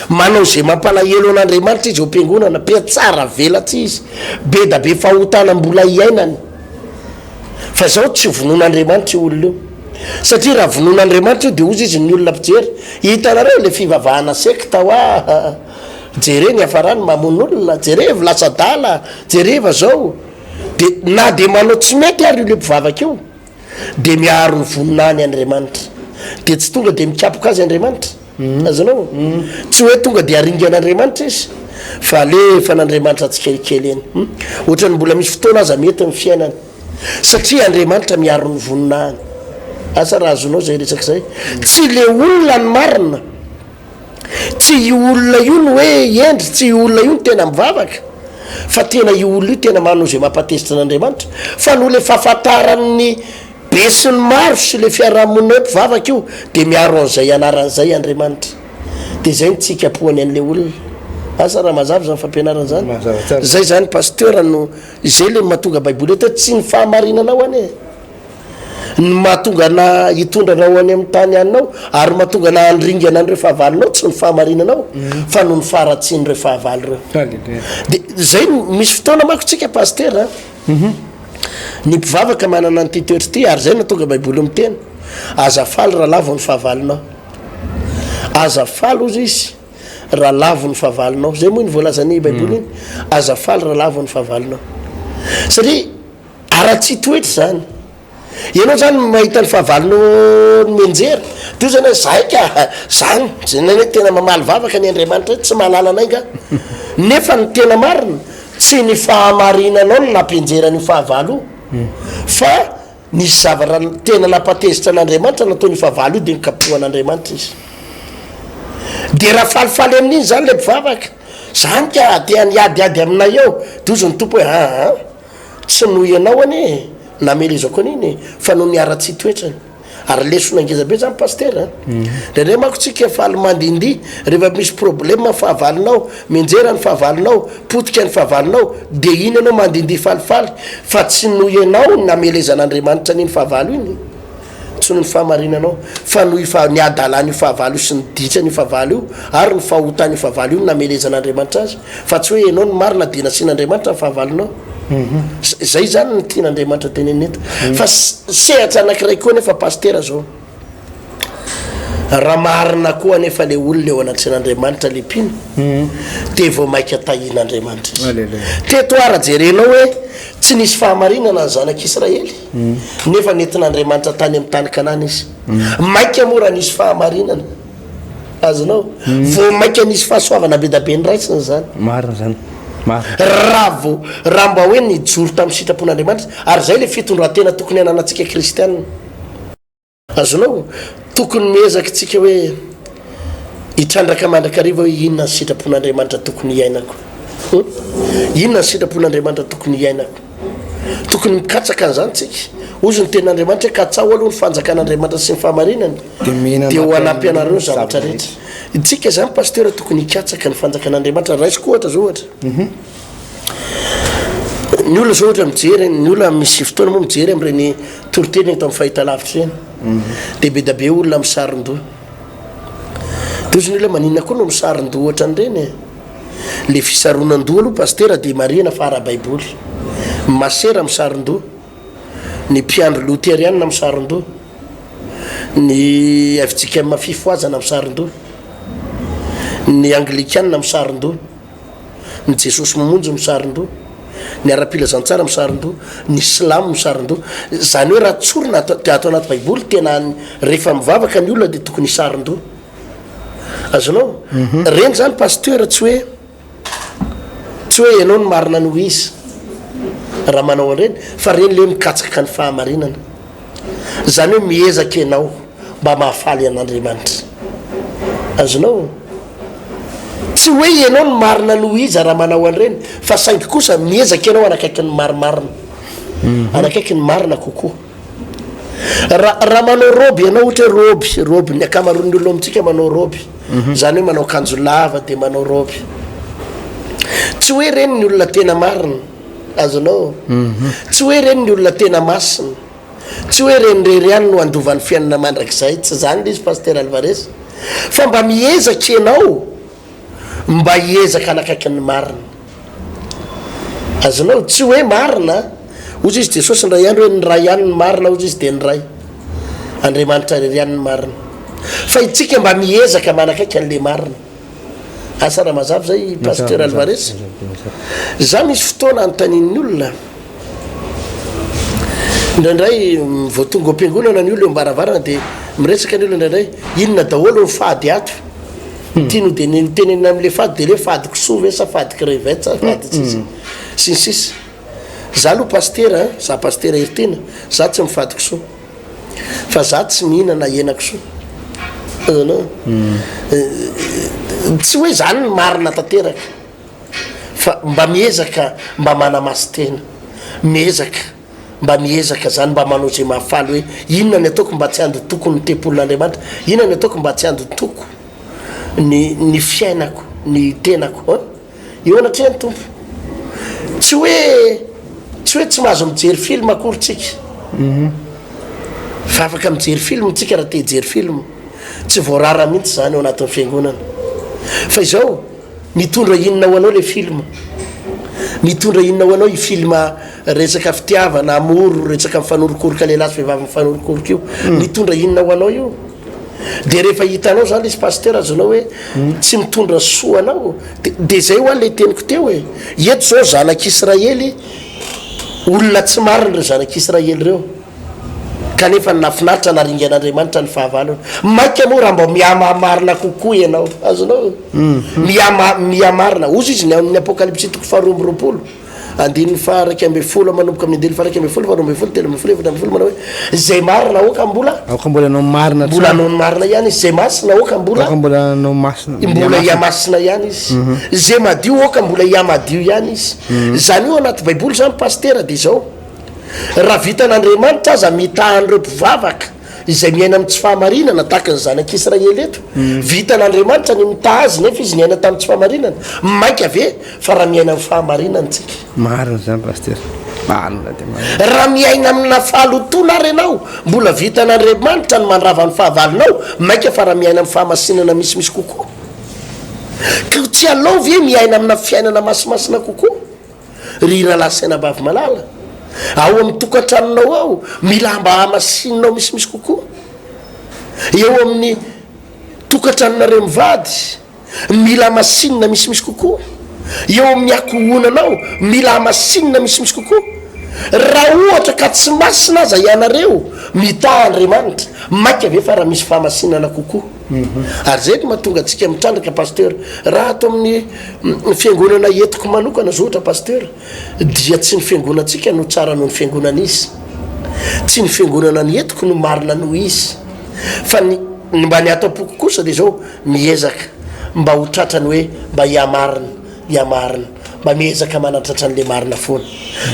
Manao izay mampalahelo an'Andriamanitra izy eo am-piangonana. Mpihatsara velatsihy izy. Be da be fahotana mbola iainany. Fa izao tsy vonoin'Andriamanitra io olona io. Satria raha vonoin'Andriamanitra io dia hozy izy ny olona mpijery. Hitanareo ilay fivavahana sekta hoa. Jereo ny hiafarany mamono olona. Jerevo lasa adala. Jereva zao. Dia na dia manao tsy mety ary io ilay mpivavaka io. Dia miaro ny voninahiny Andriamanitra. Dia tsy tonga dia mikapoka azy Andriamanitra. Azonao? Tsy hoe tonga dia aringan'Andriamanitra izy, fa alefan'Andriamanitra tsikelikely eny. Ohatran'ny mbola misy fotoana aza mety ny fiainany. Satria Andriamanitra miaro ny voninahiny. Asa raha azonao izay resaka izay. Tsy le olona ny marina. Tsy io olona io no hoe hendry, tsy io olona io no tena mivavaka, fa tena io olona io tena manao izay mampatezitra an'Andriamanitra. Fa noho ilay fahafantaran'ny be sy ny maro sy ilay fiarahamonina hoe mpivavaka io, dia miaro an'izay anarany izay Andriamanitra. Dia izay no tsy ikapohany an'ilay olona. Asa raha mazava izany fampianarana izany? Mazava tsara. Izay izany Pasteur no, izay ilay mahatonga Baiboly eto hoe tsy ny fahamarinanao anie. Ny mahatonga anà hitondra anao any amin'ny tany haninao, ary mahatonga anà handringana an'ireo fahavalonao, tsy ny fahamarinanao, fa noho ny faharatsian'ireo fahavalo ireo. Dia izay, misy fotoana manko tsika pasitera, ny mpivavaka manana an'ity toetra ity, ary izay no tonga Baiboly miteny, aza faly raha lavo ny fahavalonao. Aza faly hozy izy raha lavo ny fahavalonao. Izay moa iny voalazan'ny Baiboly iny, aza faly raha lavo ny fahavalonao. Satria Ara-tsy-toetra izany. Ianao izany mahita ny fahavalonao mianjera, dia hoy izany hoe, zahay ka, zany, zany hoe tena mamaly vavaka ny Andriamanitra hoe tsy mahalala anay nga. Nefa ny tena marina, tsy ny fahamarinanao no nampianjera an'io fahavalo io, fa nisy zavatra tena nampatezitra an'Andriamanitra nataon'io fahavalo io dia nokapohan'Andriamanitra izy. Dia raha falifaly amin'iny izany ilay mpivavaka, zany ka te hiadiady aminay eo, dia hozy ny Tompo hoe, aa. Tsy noho ianao anie e, namelezako an'iny e, fa noho ny haratsian-toetrany. Ary lesona ngeza be zany Pasitera a! Indraindray manko tsika faly mandindihy rehefa misy problème ny fahavalonao, mianjera ny fahavalonao, potika ny fahavalonao, dia iny ianao mandindihy falifaly fa tsy noho ianao namelezan'Andriamanitra an'iny fahavalo iny. Tsy noho ny fahamarinanao, fa noho io ny hadalan'io fahavalo io sy ny ditran'io fahavalo io ary ny fahotan'io fahavalo io no namelezan'Andriamanitra azy, fa tsy hoe ianao no marina dia nasian'Andriamanitra ny fahavalonao. Izay izany no tian'Andriamanitra tenenina eto. Fa sehatra anankiray koa anefa Pasitera zao, raha marina koa anefa le olona eo anatrehan'Andriamanitra le mpino, dia vao maika tahian'Andriamanitra izy. Teto ara jerenao hoe tsy nisy fahamarinana ny zanak'Israely. Nefa nentin'Andriamanitra tany amin'ny tany Kanana izy. Mainka moa raha nisy fahamarinana. Azonao? Vao mainka nisy fahasoavana be da be noraisiny izany. Marina izany. Marina. Raha vao, raha mba hoe nijoro tamin'ny sitrapon'Andriamanitra izy. Ary izay ilay fitondran-tena tokony hananantsika kristiana. Azonao? Tokony miezaka isika hoe hitrandraka mandrakariva hoe inona ny sitrapon'Andriamanitra tokony hiainako. Hum? Inona ny sitrapon'Andriamanitra tokony hiainako? Tokony mikatsaka an'izany isika. Hozy ny tenin'Andriamanitra hoe katsaho aloha ny fanjakan'Andriamanitra sy ny fahamarinany, dia ho hanampy anareo ny zavatra rehetra. Isika izany pasteur tokony hikatsaka ny fanjakan'Andriamanitra. Raisiko ohatra izao ohatra. Ny olona zao ohatra mijery, ny olona misy fotoana moa mijery amin'ireny toriteny eto amin'ny fahitalavitra ireny, dia be dia be olona misaron-doha. Dia hozy ny olona maninona koa no misaron-doha ohatran'ireny e? Le fisaronan-doha aloha pasitera dia marihina fa ara-baiboly. Ny masera misaron-doha, ny mpiandry loterianina misaron-doha, ny fjkm fifohazana misaron-doha, ny anglikana misaron-doha. ny Jesosy Mamonjy misaron-doha, ny ara-pilazantsara misaron-doha, ny silamo misaron-doha. Izany hoe raha tsorina ato dia ato anaty baiboly tena rehefa mivavaka ny olona dia tokony hisaron-doha. Azonao? Mhm. Reny zany pasteur tsy hoe tsy hoe ianao no marina noho izy raha manao an'ireny fa reny le mikatsaka ny fahamarinana. Izany hoe miezaka ianao mba mahafaly an'Andriamanitra. Azonao? Tsy hoe ianao no marina noho iza raha manao an'ireny fa saingy kosa miezaka ianao hanakaiky ny marimarina. Hanakaiky ny marina kokoa. Raha raha manao robe ianao ohatra hoe robe, robe, ny ankamaroan'ny olona ao amintsika manao robe. Izany hoe manao akanjo lava dia manao robe. Tsy hoe ireny ny olona tena marina. Azonao? Tsy hoe ireny ny olona tena masina. Tsy hoe ireny irery ihany no handova ny fiainana mandrakizay, tsy izany ilay izy Pasitera Alvarez. Fa mba miezaka ianao mba hiezaka hanakaiky ny marina. Azonao? Tsy hoe marina, hozy izy Jesosy indray andro hoe ny Ray ihany no marina, hozy izy dia ny Ray. Andriamanitra irery ihany no marina. Fa itsika mba miezaka manakaiky an'ilay marina. Asa raha mazava izay Pasteur Alvarez? Za misy fotoana anontanian'ny olona, indraindray vao tonga ao am-piangonana ny olona eo am-baravarana dia miresaka ny olona indraindray, inona daholo ny fady ato? Tiany ho de- tenenina amin'ilay fady dia le fady kisoa ve sa fady crevette sa fady tsisy sy ny sisa. Za aloha pasitera, za pasitera Heritiana, za tsy mifady kisoa. Fa za tsy mihinana henakisoa. Azonao? Tsy hoe zany ny marina tanteraka fa mba miezaka mba manamasy-tena, miezaka mba miezaka zany mba manao izay mahafaly hoe inona ny ataoko mba tsy handotoko ny tempolin'Andriamanitra, inona ny ataoko mba tsy handotoko ny ny fiainako, ny tenako an! Eo anatrehan'ny Tompo. Tsy hoe tsy hoe tsy mahazo mijery film akory tsika. Fa afaka mijery film tsika raha te hijery film. Tsy voarara mihitsy izany ao anatin'ny fiangonana. Fa izao, mitondra inona ho anao ilay film? Mitondra inona ho anao io film resaka fitiavana, amour, resaka mifanorokoroka lehilahy sy vehivavy mifanorokoroka io? Mitondra inona ho anao io? Dia rehefa hitanao izany ilay izy pasteur azonao hoe tsy mitondra soa anao, dia dia izay hoa ilay teniko teo e. Eto izao zanak'Israely, olona tsy marina ireo zanak'Israely ireo. Kanefa ny nahafinaritra naringan'Andriamanitra ny fahavalony. Mainka moa raha mba mihamamarina kokoa ianao. Azonao? Mihama, mihamarina. Hozy izy ny amin'ny Apokalypsy toko faharoa amby roapolo, andininy faha-11 manomboka amin'ny andininy faha-11, faha-12, 13, 14 manao hoe, Izay marina aoka mbola. Aoka mbola hanao ny marina Mbola hatrany. hanao ny marina ihany izy. Izay masina aoka mbola. Aoka mbola hanao masina. Mbola hihamasina ihany izy. Izay madio aoka mbola hihamadio ihany izy. Izany io anaty Baiboly izany Pasitera dia izao. Raha vitan'Andriamanitra aza mitaha an'ireo mpivavaka izay miaina amin'ny tsy fahamarinana tahaka ny zanak'Israely eto, vitan'Andriamanitra ny mitaha azy nefa izy niaina tamin'ny tsy fahamarinana, mainka ve fa raha miaina amin'ny fahamarinana isika? Marina izany Pasteur, marina dia marina. Raha miaina amina fahalotoana ary ianao, mbola vitan'Andriamanitra ny mandrava ny fahavalonao, mainka fa raha miaina amin'ny fahamasinana misimisy kokoa. Koa tsy alao ve miaina amina fiainana masimasina kokoa? Ry rahalahy sy anabavy malala, ao amin'ny tokantranonao ao, mila mba hamasininao misimisy kokoa. Eo amin'ny tokantranonareo mivady, mila hamasinina misimisy kokoa. Eo amin'ny ankohonanao, mila hamasinina misimisy kokoa. Raha ohatra ka tsy masina aza ianareo, mitaha Andriamanitra, mainka ve fa raha misy fahamasinana kokoa. Ary zay no mahatonga antsika mitrandraka Pasteur. Raha ato amin'ny fiangonana entiko manokana zao ohatra Pasteur dia tsy ny fiangonantsika no tsara noho ny fiangonan'izy. Tsy ny fiangonana ny entiko no marina noho izy. Fa ny ny mba ny ato am-poko kosa dia zao miezaka mba ho tratra ny hoe mba hihamarina, hihamarina. Mba miezaka manatratra an'le marina foana.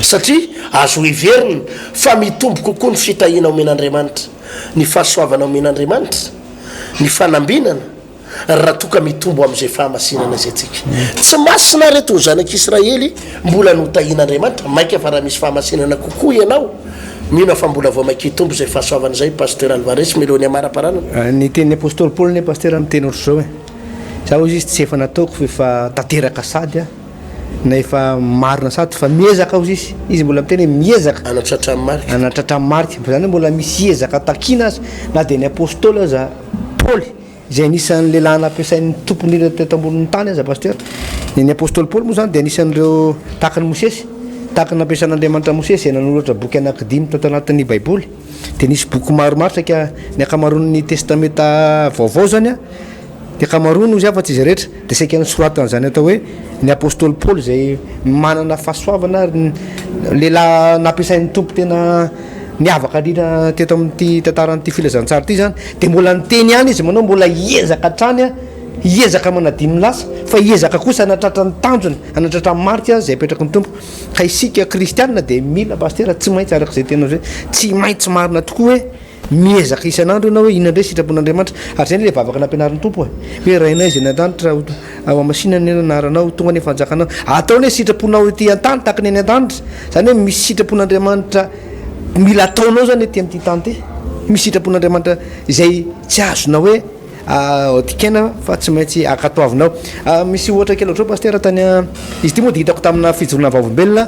Satria azo heverina fa mitombo kokoa ny fitahiana omen'Andriamanitra. Ny fahasoavana omen'Andriamanitra, ny fanambinana, raha toa ka mitombo amin'izay fahamasinana izay tsika. Tsy masina ary eto ny zanak'Israely mbola notahian'Andriamanitra, mainka fa raha misy fahamasinana kokoa ianao, mino aho fa mbola vao mainka hitombo izay fahasoavana izay, Pasteur Alvarez, Meloni Amaraparanana. Ny tenin'ny Apostoly Paoly anie Pasteur miteny ohatr'izao e, za hozy izy tsy efa nataoko fa efa tanteraka sady aho. na efa marina sady fa miezaka hozy izy, izy mbola miteny hoe miezaka Hanatratra ny marika. Hanatratra ny marika, fa zany hoe mbola misy ezaka takiana aza, na dia ny apostoly aza Paoly izay anisan'ny lehilahy nampiasain'ny Tompo indrindra teto ambonin'ny tany aza Pasteur, ny apostoly Paoly moa zany dia anisan'ireo tahaka an'i Mosesy, tahaka ny nampiasan'Andriamanitra Mosesy izay nanoratra boky anankidimy tato anatin'ny baiboly, dia nisy boky maromaro saika ny ankamaroan'ny testamenta vaovao zany an, Ny ankamaroany hozy afa tsy izy rehetra dia saika nosoratana izany atao hoe ny apostoly Paoly izay manana fahasoavana ary lehilahy nampiasain'ny Tompo tena niavaka indrindra teto amin'ity tantaran'ity filazantsara ity izany dia mbola niteny ihany izy manao mbola hiezaka hatrany aho hiezaka manadino ny lasa fa hiezaka kosa hanatratra ny tanjona hanatratra ny marika izay apetraky ny Tompo ka isika kristianina dia mila pasitera tsy maintsy araka izay tena hoe tsy maintsy marina tokoa hoe Miezaka isan'andro ianao hoe inona indray sitrapon'Andriamanitra. Ary izay anie ilay vavaka nampianarin'ny Tompo e. Hoe Rainay izay any an-danitra, hohamasinina anie ny anaranao, ho tonga anie ny fanjakanao. Atao anie sitraponao ety an-tany tahaka ny any an-danitra. Izany hoe misy sitrapon'Andriamanitra mila ataonao izany ety amin'ity tany ity. Misy sitrapon'Andriamanitra izay tsy azonao hoe dikaina fa tsy maintsy ankatoavinao. Misy ohatra kely ohatr'izao Pasitera tany, izy ity moa dia hitako tamina fijoroana vavolombelona.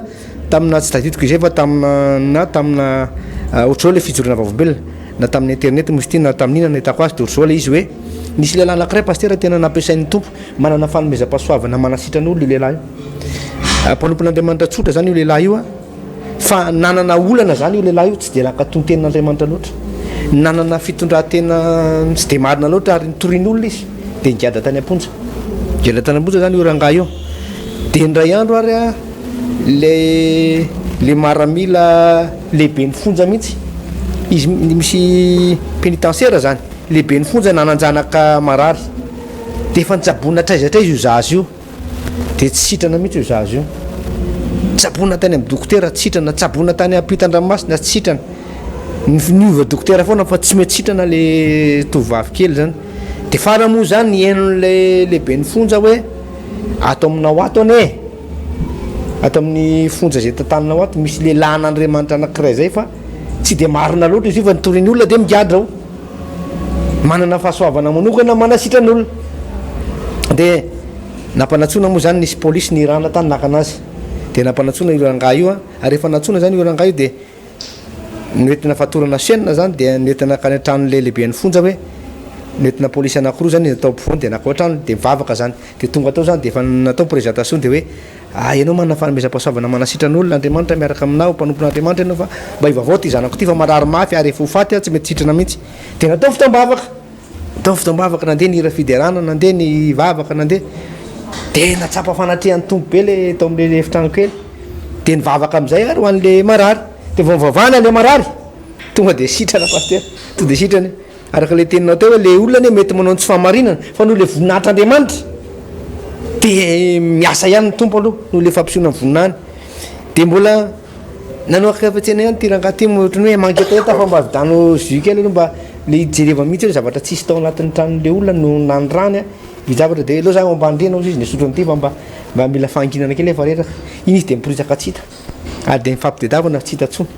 Tamina tsy tadidiko izay fa tamina na tamina ohatr'izao ilay fijoroana vavolombelona na tamin'ny internet moa izy ity na tamin'ny inona nahitako azy dia ohatr'izao ilay izy hoe nisy lehilahy anankiray pasitera tena nampiasain'ny Tompo manana fanomezam-pahasoavana manasitrana olona io lehilahy io mpanompon'Andriamanitra tsotra izany io lehilahy io a fa nanana olana izany io lehilahy io tsy dia nankatò ny tenin'Andriamanitra loatra nanana fitondran-tena tsy dia marina loatra ary nitorian'olona izy dia nigadra tany am-ponja nigadra tany am-ponja izany io rangahy io dia indray andro ary a Le le maramila lehiben'ny fonja mihitsy, izy misy pénitentiaire zany, lehiben'ny fonja nanan-janaka marary, de efa nitsaboina hatraiza hatraiza io zaza io, de tsy sitrana mihitsy io zaza io, tsaboina tany amin'ny dokotera tsy sitrana, tsaboina tany ampitan-dranomasina tsy sitrana, niova dokotera foana fa tsy mety sitrana le tovovavy kely zany, de farany moa zany henon'le lehiben'ny fonja hoe ato aminao ato anie e. Ato amin'ny fonja izay tantaninao ato, misy lehilahin'Andriamanitra anankiray izay fa Tsy dia marina loatra izy io fa ny torian'ny olona dia migadra ao. Manana fahasoavana manokana manasitrana olona. Dia nampanantsoina moa izany nisy polisy nirana tany naka anazy. Dia nampanantsoina io rangahy io ary rehefa nantsoina izany io rangahy io dia noentina fatorana chaîne izany dia noentina nankany an-tranon'ilay lehiben'ny fonja hoe noentina polisy anankiroa izany izy natao ampovoany dia nankao an-trano dia mivavaka izany. Dia tonga tao izany dia efa natao présentation dia hoe Ah ianao manana fanomezam-pahasoavana manasitrana olona, Andriamanitra miaraka aminao, mpanompon'Andriamanitra ianao fa mba ivavao ity zanako ity fa marary mafy ary efa ho faty aho tsy mety sitrana mihitsy. Dia natao fotoam-bavaka, natao fotoam-bavaka, nandeha ny hira fiderana, nandeha ny vavaka, nandeha. Dia nahatsapa fanatrehan'ny Tompo be le tao amin'ilay efitrano kely. Dia nivavaka amin'izay ary ho an'ilay marary. Dia vao nivavahana ilay marary, tonga dia sitrana pasitera, tonga dia sitrana. Araka ilay teninao teo hoe le olona anie mety manao ny tsy fahamarinana fa noho ilay voninahitr'Andriamanitra dia miasa ihany ny Tompo aloha noho ilay fampisehoana ny voninahiny. Dia mbola nanao ankafetsena ihany ity rangahy ity ohatran'ny hoe mangetaheta fa mba vidano jus kely aloha mba le hijereva mihitsy hoe zavatra tsisy tao anatin'ny tranon'ilay olona no nanirany a ny zavatra dia aleo za ao ambany rihana hozy izy nisotro an'ity fa mba mba mila fahanginana kely fa reraka. Iny izy dia miporitsaka tsy hita ary dia mifampitediavana tsy hita intsony.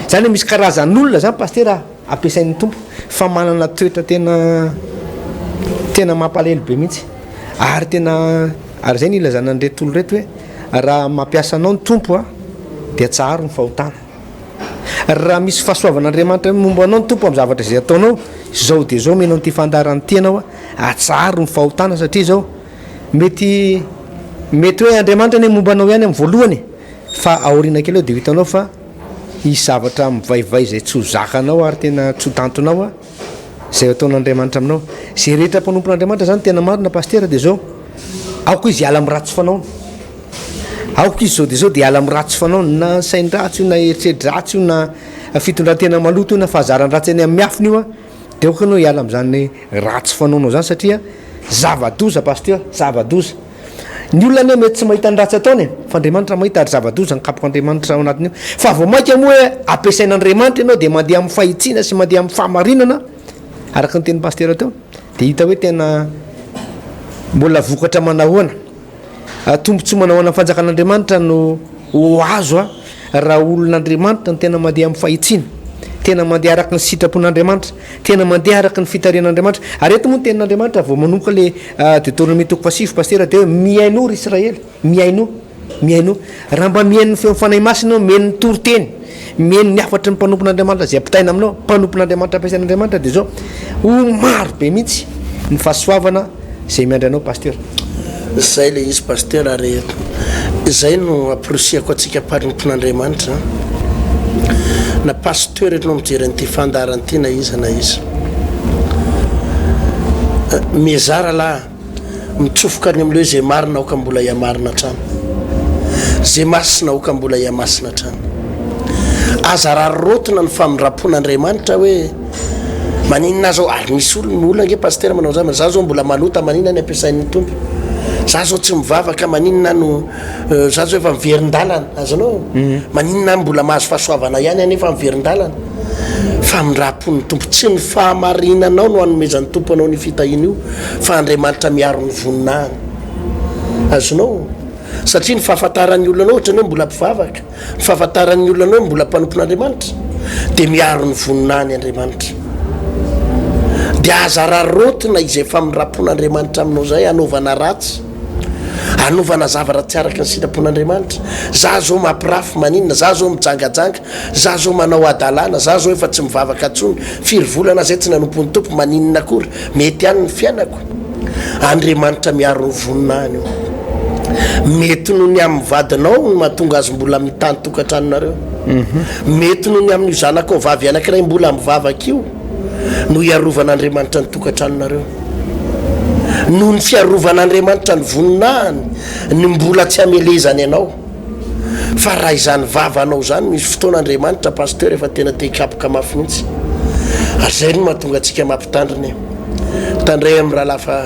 Zany hoe misy karazan'olona zany pasitera a! Ampiasain'ny Tompo fa manana toetra tena tena mampalahelo be mihitsy ary tena ary zay no ilazana an'ireto olona ireto hoe raha mampiasa anao ny Tompo a dia atsaharo ny fahotana. Raha misy fahasoavan'Andriamanitra momba anao ny Tompo amin'ny zavatra izay ataonao, izao dia izao omena an'ity fandaharana ity ianao a, atsaharo ny fahotana satria izao mety mety hoe Andriamanitra anie momba anao ihany amin'ny voalohany e, fa aoriana kely eo dia ho hitanao fa Hisy zavatra mivaivay izay tsy ho zakanao ary tena tsy ho tantinao a, izay ataon'Andriamanitra aminao. Izay rehetra mpanompon'Andriamanitra izany tena marina Pasitera dia izao, aoka izy hiala amin'ny ratsy fanaony. Aoka izy izao dia izao dia hiala amin'ny ratsy fanaony, na sain-dratsy io, na eritreri-dratsy io, na fitondran-tena maloto io, na fahazaran-dratsy any amin'ny miafina io a, dia aoka ianao hiala amin'izany ratsy fanaonao izany satria zava-doza Pasitera, zava-doza. Ny olona anie mety tsy mahita ny ratsy ataony e, fa Andriamanitra mahita ary zava-doza ny kapok'Andriamanitra ao anatin'io. Fa vao mainka moa hoe ampiasain'Andriamanitra ianao dia mandeha amin'ny fahitsiana sy mandeha amin'ny fahamarinana, araka ny tenin'i Pasitera teo, dia hita hoe tena mbola vokatra manahoana, tombontsoa manahoana amin'ny fanjakan'Andriamanitra no ho azo raha olon'Andriamanitra no tena mandeha amin'ny fahitsiana, tena mandeha araka ny sitrapon'Andriamanitra. Tena mandeha araka ny fitarihan'Andriamanitra. Ary eto moa ny tenin'Andriamanitra vao manomboka le Deuteronomie toko fahasivy Pasitera dia hoe mihainoa ry Israely, mihainoa, mihainoa. Raha mba mihaino ny feon'ny Fanahy Masina ianao, mihaino ny toriteny, mihaino ny hafatry ny mpanompon'Andriamanitra izay ampitaina aminao, mpanompon'Andriamanitra ampiasain'Andriamanitra dia izao, ho maro be mihitsy ny fahasoavana izay miandry anao Pasitera. Zay le izy Pasteur ary izay no amporisihako antsika mpanompon'Andriamanitra na Pasteur ianao mijery an'ity fandaharana ity na iza na iza. Miezaha rahalahy mitsofoka any amin'ilay hoe izay marina aoka mbola hihamarina hatrany. Izay masina aoka mbola hihamasina hatrany. Aza araraotina ny famindram-pon'Andriamanitra hoe Maninona aho zao ary misy olona olona ange pasitera manao zany za zao mbola manota maninona ny ampiasain'ny Tompo za zao tsy mivavaka maninona no za zao efa miverin-dalana azonao maninona aho mbola mahazo fahasoavana ihany aho nefa miverin-dalana famindram-pon'ny Tompo tsy ny fahamarinanao no anomezan'ny Tompo anao ny fitahiana io fa Andriamanitra miaro ny voninahiny azonao satria ny fahafantaran'ny olona anao ohatran'ny hoe mbola mpivavaka Ny fahafantaran'ny olona anao mbola mpanompon'Andriamanitra dia miaro ny voninahiny Andriamanitra. Dia aza araraotina izay famindram-pon'Andriamanitra aminao izay hanaovana ratsy, hanaovana zavatra tsy araka ny sitrapon'Andriamanitra. Za zao mampirafy maninona, za zao mijangajanga, za zao manao hadalana, za zao efa tsy mivavaka intsony, firy volana zay tsy nanompo ny Tompo, maninona akory, mety ihany ny fiainako. Andriamanitra miaro ny voninahiny io. Mety noho ny amin'ny vadinao no mahatonga azy mbola mitany tokantranonareo. Mety noho ny amin'io zanakao vavy anankiray mbola mivavaka io no hiarovan'Andriamanitra ny tokantranonareo. Noho ny fiarovan'Andriamanitra ny voninahiny ny mbola tsy hamelezany anao. Fa raha izany vavanao izany misy fotoana Andriamanitra Pasteur efa tena te hikapoka mafy mihitsy. Ary izay no mahatonga antsika mampitandrina e. Tandremo rahalahy fa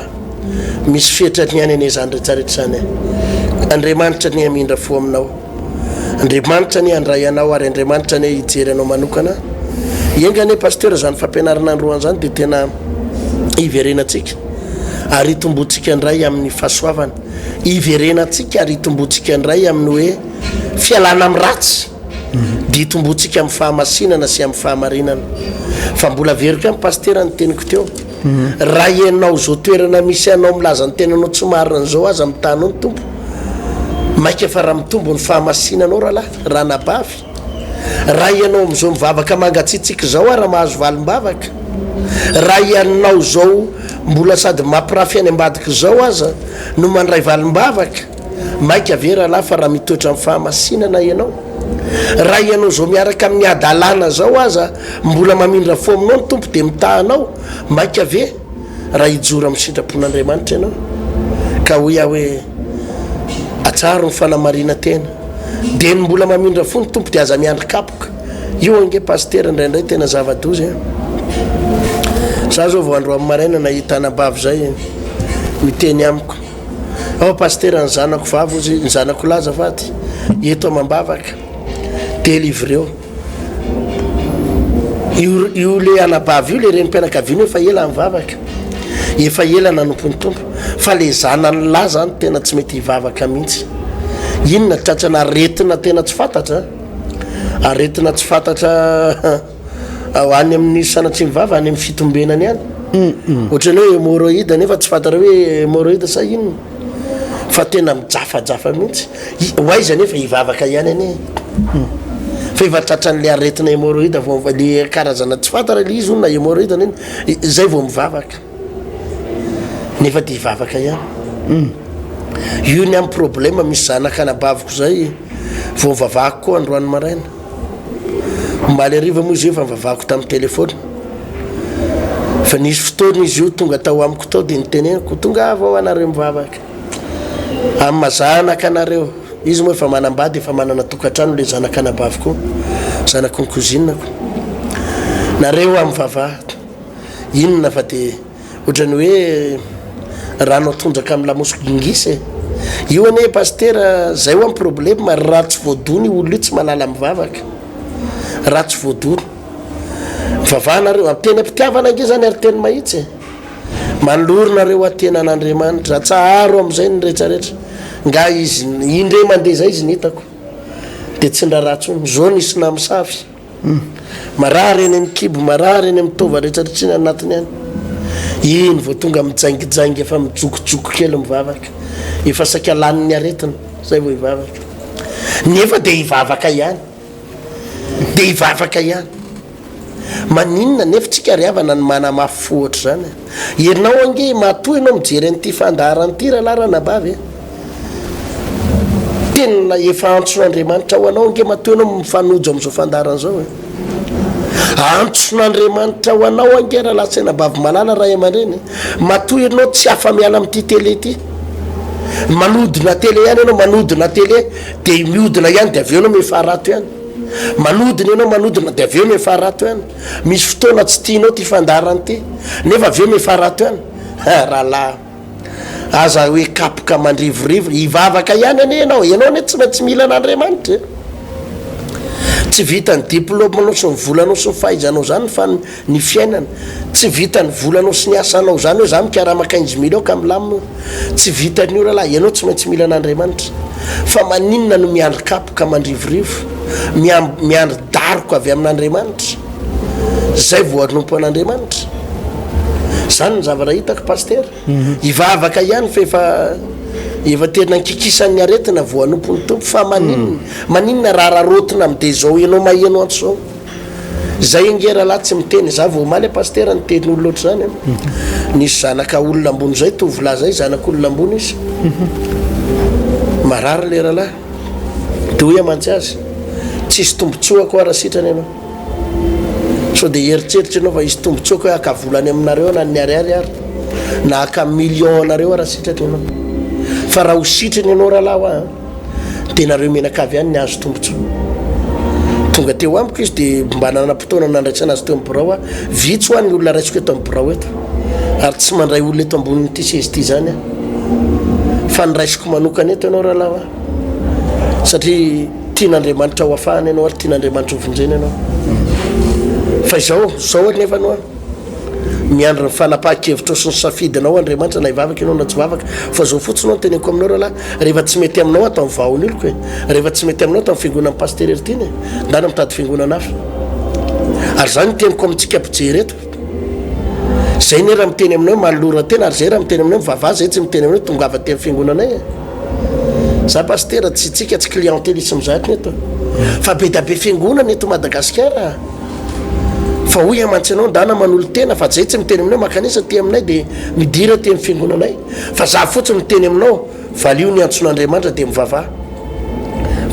misy fetrany ihany anie izany rehetrarehetra izany e. Andriamanitra anie hamindra fo aminao. Andriamanitra anie handray anao ary Andriamanitra anie hijery anao manokana. Enga anie Pasteur izany fampianarana androany izany dia tena hiverenantsika ary hitomboantsika indray amin'ny fahasoavana. Hiverenantsika ary hitomboantsika indray amin'ny hoe fialana amin'ny ratsy. Dia hitomboantsika amin'ny fahamasinana sy amin'ny fahamarinana. Fa mbola averiko ihany Pasitera ny teniko teo. Raha ianao izao toerana misy anao milaza ny tenanao tsy marina izao aza mitaha anao ny Tompo. Maika fa raha mitombo ny fahamasinanao rahalahy, ranabavy. Raha ianao amin'izao mivavaka mangatsiatsiaka izao ara mahazo valim-bavaka. Raha ianao izao mbola sady mampirafy any ambadika izao aza no mandray valim-bavaka, maika ve rahalahy fa raha mitoetra amin'ny fahamasinana ianao? Raha ianao izao miaraka amin'ny hadalana izao aza mbola mamindra fo aminao ny Tompo dia mitaha anao, maika ve raha hijoro amin'ny sitrapon'Andriamanitra ianao? Ka hoy aho hoe, atsaharo ny fanamarinan-tena. Dia ny mbola mamindra fo ny Tompo dia aza miandry kapoka. Io ange Pasitera indraindray tena zava-doza e. Za zao vao androany maraina nahita anabavy zay miteny amiko. Ao Pasitera ny zanako vavy ozy, ny zanako lahy azafady, eto amam-bavaka. Délivreo. Io io le anabavy io le renim-pianakaviana efa ela nivavaka. Efa ela nanompo ny Tompo. Fa le zanany lahy zany tena tsy mety hivavaka mihitsy. Inona tratrana aretina tena tsy fantatra. Aretina tsy fantatra any amin'ny sanatria ny vava any amin'ny fitombenany any. Ohatran'ny hoe hémorroïde nefa tsy fantatra hoe hémorroïde sa inona. Fa tena mijafajafa mihitsy. Ho aiza nefa hivavaka ihany anie. Fa efa tratran'le aretina hémorroïde vao le karazana tsy fantatra le izy hono na hémorroïde na inona, zay vao mivavaka. Nefa dia hivavaka ihany. Io ny amin'ny problème misy zanak'anabaviko zay vao nivavahako koa androany maraina. Omaly hariva moa izy io efa nivavahako tamin'ny téléphone. Fa nisy fotoana izy io tonga tao amiko tao dia niteneniko, tongava ao anareo mivavaka. Amin'ny maha zanaka anareo. Izy moa efa manambady, efa manana tokantrano ilay zanak'anabaviko, zanaky ny cousine-ko. Nareo aho mivavaha. Inona fa dia ohatran'ny hoe rano atondraka amin'ny lamosiko gingisa e. Io anie Pasitera, zay hoa ny problème, raha tsy voadona io olona io tsy mahalala mivavaka. Raha tsy voadona. Mivavaha nareo, teny am-pitiavana ange zany ary teny mahitsy e. Manoloro nareo atena an'Andriamanitra, atsaharo amin'izay ny retraretra. Nga izy, indray mandeha zay izy ny hitako, dia tsy niraharaha intsony. Zao nisy namosavy. Marary eny amin'ny kibo, marary eny amin'ny taova rehetra rehetra iny anatiny any. Iny vao tonga mijaingijaingy efa mijokojoko kely mivavaka. Efa saika lanin'ny aretina, zay vao hivavaka. Nefa dia hivavaka ihany. Dia hivavaka ihany. Maninona nefa tsika ry havana no manamafy fo ohatr'izany e? Ianao ange matoa ianao mijery an'ity fandaharana ity rahalahy ranabavy e! Tena efa antson'Andriamanitra ho anao ange matoa ianao mifanojo amin'izao fandaharana izao e! Antson'Andriamanitra ho anao ange rahalahy sy anabavy malala ray aman-dreny e! Matoa ianao tsy afa-miala amin'ity télé ity. Manodina télé ihany ianao, manodina télé dia miodina ihany dia avy eo ianao miafara ato ihany. Manodina ianao manodina dia avy eo miafara ato ihany. Misy fotoana tsy tianao ity fandaharana ity, nefa avy eo miafara ato ihany. Ha, rahalahy, aza hoe kapoka mandrivorivo, hivavaka ihany anie ianao, ianao anie tsy maintsy mila an'Andriamanitra e. Tsy vitan'ny diplaomanao sy ny volanao sy ny fahaizanao izany fa ny fiainana. Tsy vitan'ny volanao sy ny asanao izany hoe za mikarama quinze millions ka milamina. Tsy vitan'io rahalahy, ianao tsy maintsy mila an'Andriamanitra. Fa maninona no miandry kapoka mandrivorivo, miandry daroka avy amin'Andriamanitra, zay vao hanompo an'Andriamanitra? Zany ny zavatra hitako Pasitera. Hivavaka ihany fa efa efa tena ankikisan'ny aretina vao hanompo ny Tompo. Fa maninona? Maninona raha araraotina amin'ny dia izao ianao maheno antso izao? Zay ange rahalahy tsy miteny, za vao omaly pasitera niteny olona ohatr'izany an, nisy zanaka olona ambony zay tovolahy zay zanak'olona ambony izy, marary le rahalahy, de hoy aho mantsy azy, tsisy tombotsoako aho raha sitrana ianao, sao de hieritreritra ianao fa hisy tombotsoako hoe haka vola any aminareo na ny ariary ary, na haka million anareo aho raha sitrana ianao, fa raha ho sitrana ianao rahalahy hoa an. Dia nareo mianakavy ihany ny hahazo tombontsoa. Tonga teo amiko izy dia mba nanam-potoana nandraisana azy teo amin'ny birao aho. Vitsy hoa ny olona raisiko eto amin'ny birao eto. Ary tsy mandray olona eto ambonin'ity seza ity izany aho. Fa ny raisiko manokana eto ianao rahalahy hoa. Satria tian'Andriamanitra ho afahana ianao ary tian'Andriamanitra ho vonjena ianao. Fa izao, izao anefa no. Miandry ny fanapahan-kevitrao sy ny safidinao Andriamanitra na hivavaka ianao na tsy hivavaka. Fa izao fotsiny no teneniko aminao rahalahy, rehefa tsy mety aminao ato amin'ny vahaoloko e, rehefa tsy mety aminao ato amin'ny fiangonan'ny Pasitera Heritiana e, ndana mitady fiangonana hafa. Ary izany no teniko amintsika mpijery eto. Izay anie raha miteny aminao hoe manolora tena, ary izay raha miteny aminao hoe mivavaha, izay tsy miteny aminao hoe tongava aty amin'ny fiangonanay e. Za Pasitera tsy tsika tsy clientélisme zany eto. Fa be da be fiangonana eto Madagasikara. Fa hoy aho mantsy anao ndana manolo-tena fa zay tsy miteny aminao makanisa aty aminay dia midira aty amin'ny fiangonanay. Fa za fotsiny miteny aminao valio ny antson'Andriamanitra dia mivavaha.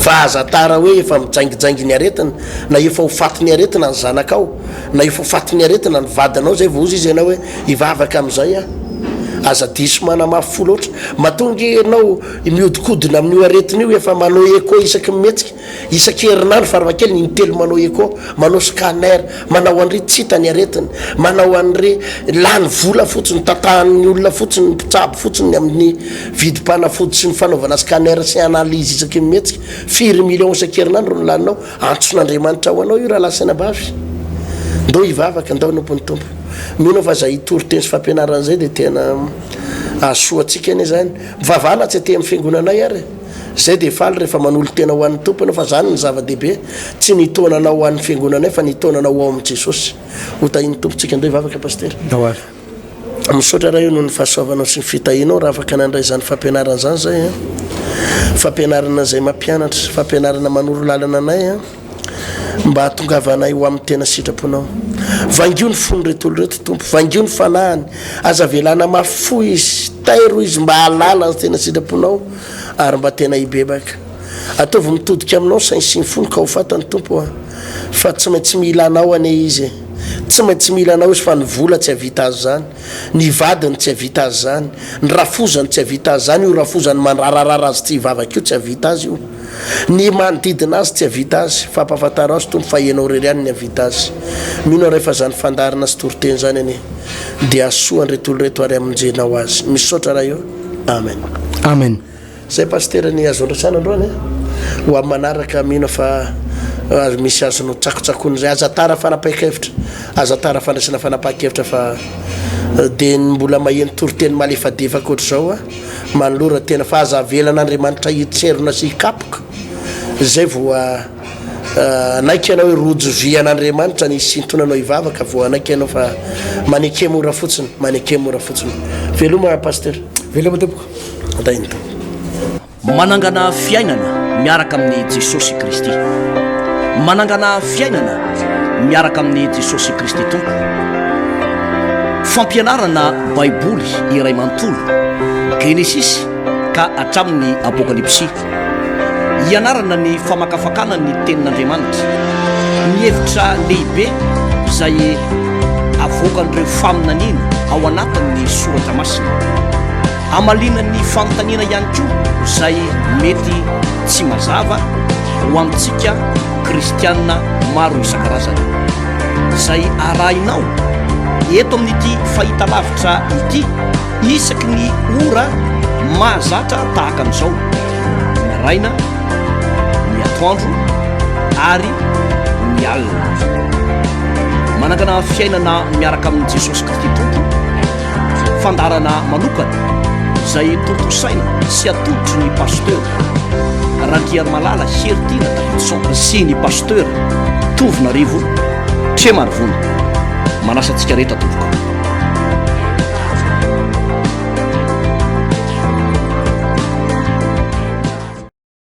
Fa aza tara hoe efa mijaingijaingy ny aretina na efa ho fatin'ny aretina ny zanakao na efa ho fatin'ny aretina ny vadinao zay vao hozy izy ianao hoe hivavaka amin'izay aho. Aza diso manamafy fo loatra. Matoa nge ianao mihodinkodina amin'io aretina io efa manao echo isaky ny mihetsika. Isan-kerinandro farafahakeliny intelo manao echo, manao scanner, manao an'ry tsy hita ny aretina, manao an'ry lany vola fotsiny, tatahan'ny olona fotsiny, ny mpitsabo fotsiny amin'ny vidim-panafody sy ny fanaovana scanner sy analyse isaky ny mihetsika. Firy millions isan-kerinandro no laninao? Antson'Andriamanitra ho anao io rahalahy sy anabavy. Ndao hivavaka, ndao hanompo ny Tompo. Mino aho fa izay toriteny sy fampianarana izay dia tena hahasoa antsika anie izany. Mivavaha na tsy aty amin'ny fiangonanay ary e. Zay dia faly rehefa manolo-tena ho an'ny Tompo ianao fa zany ny zava-dehibe, tsy ny hitaona anao ho an'ny fiangonanay fa ny hitaona anao ho ao amin'i Jesosy. Ho tahian'ny Tompo tsika. Ndao hivavaka Pasitera. Ndao ary. Misaotra Ray o noho ny fahasoavanao sy ny fitahianao raha afaka nandray izany fampianarana izany zay an. Fampianarana izay mampianatra, fampianarana manoro lalana anay an. Mba hahatongavanay ho amin'ny tena sitraponao. Vangio ny fon'ireto olona ireto Tompo, vangio ny fanahiny, aza avela hanamafy fo izy, tairo izy mba hahalala ny tena sitraponao ary mba tena hibebaka. Ataovy mitodika aminao ny sainy sy ny fony ka ho fantany Tompo a, fa tsy maintsy mila Anao anie izy e. Tsy maintsy mila Anao izy fa ny vola tsy hahavita azy izany, ny vadiny tsy hahavita azy izany, ny rafozany tsy hahavita azy izany, io rafozany mandrararara azy tsy hivavaka io tsy hahavita azy io. Ny manodidina azy tsy havita azy, fa ampahafantaro azy Tompo fa Ianao irery ihany ny havita azy. Mino aho Ray fa izany fandaharana sy toriteny izany anie dia hahasoa an'ireto olona ireto ary hamonjenao azy. Misaotra Ray o. Amen. Amen. Zay Pasitera ny azo andrasana androany a. Ho amin'ny manaraka mino aho fa misy azonao tsakotsakoina izay. Aza tara fanapahan-kevitra. Aza tara fandraisana fanapahan-kevitra fa dia ny mbola maheno toriteny malefadefaka ohatr'izao a. Manolora tena fa aza avelan'Andriamanitra hitserona sy hikapoka izay vao hanaiky ianao hoe rojo vy an'Andriamanitra ny hisintona anao hivavaka vao hanaiky ianao fa maneke mora fotsiny, maneke mora fotsiny. Veloma Pasteur. Veloma tompoko. Andahy ny Tompo. Manangana fiainana miaraka amin'i Jesosy Kristy. Manangana fiainana miaraka amin'i Jesosy Kristy Tompo. Fampianarana Baiboly iray manontolo, Genesisy ka hatramin'ny Apokalypsy. Hianarana ny famakafakana ny Tenin'Andriamanitra, ny hevitra lehibe izay avoakan'ireo faminaniana ao anatin'ny Soratra Masina. Hamaliana ny fanontaniana ihany koa izay mety tsy mazava ho antsika kristiana maro isan-karazany. Izay arahinao eto amin'ity fahitalavitra ity isaky ny ora mahazatra tahaka an'izao, ny maraina, ny atoandro ary ny alina. Manangana fiainana miaraka amin'i Jesosy Kristy Tompo. Fandaharana manokana izay tontosaina sy atolotry ny Pasteur Randriarimalala Heritiana Davidson sy ny Pasteur Tovonarivo Tremarivony. Manasa antsika rehetra tompoko.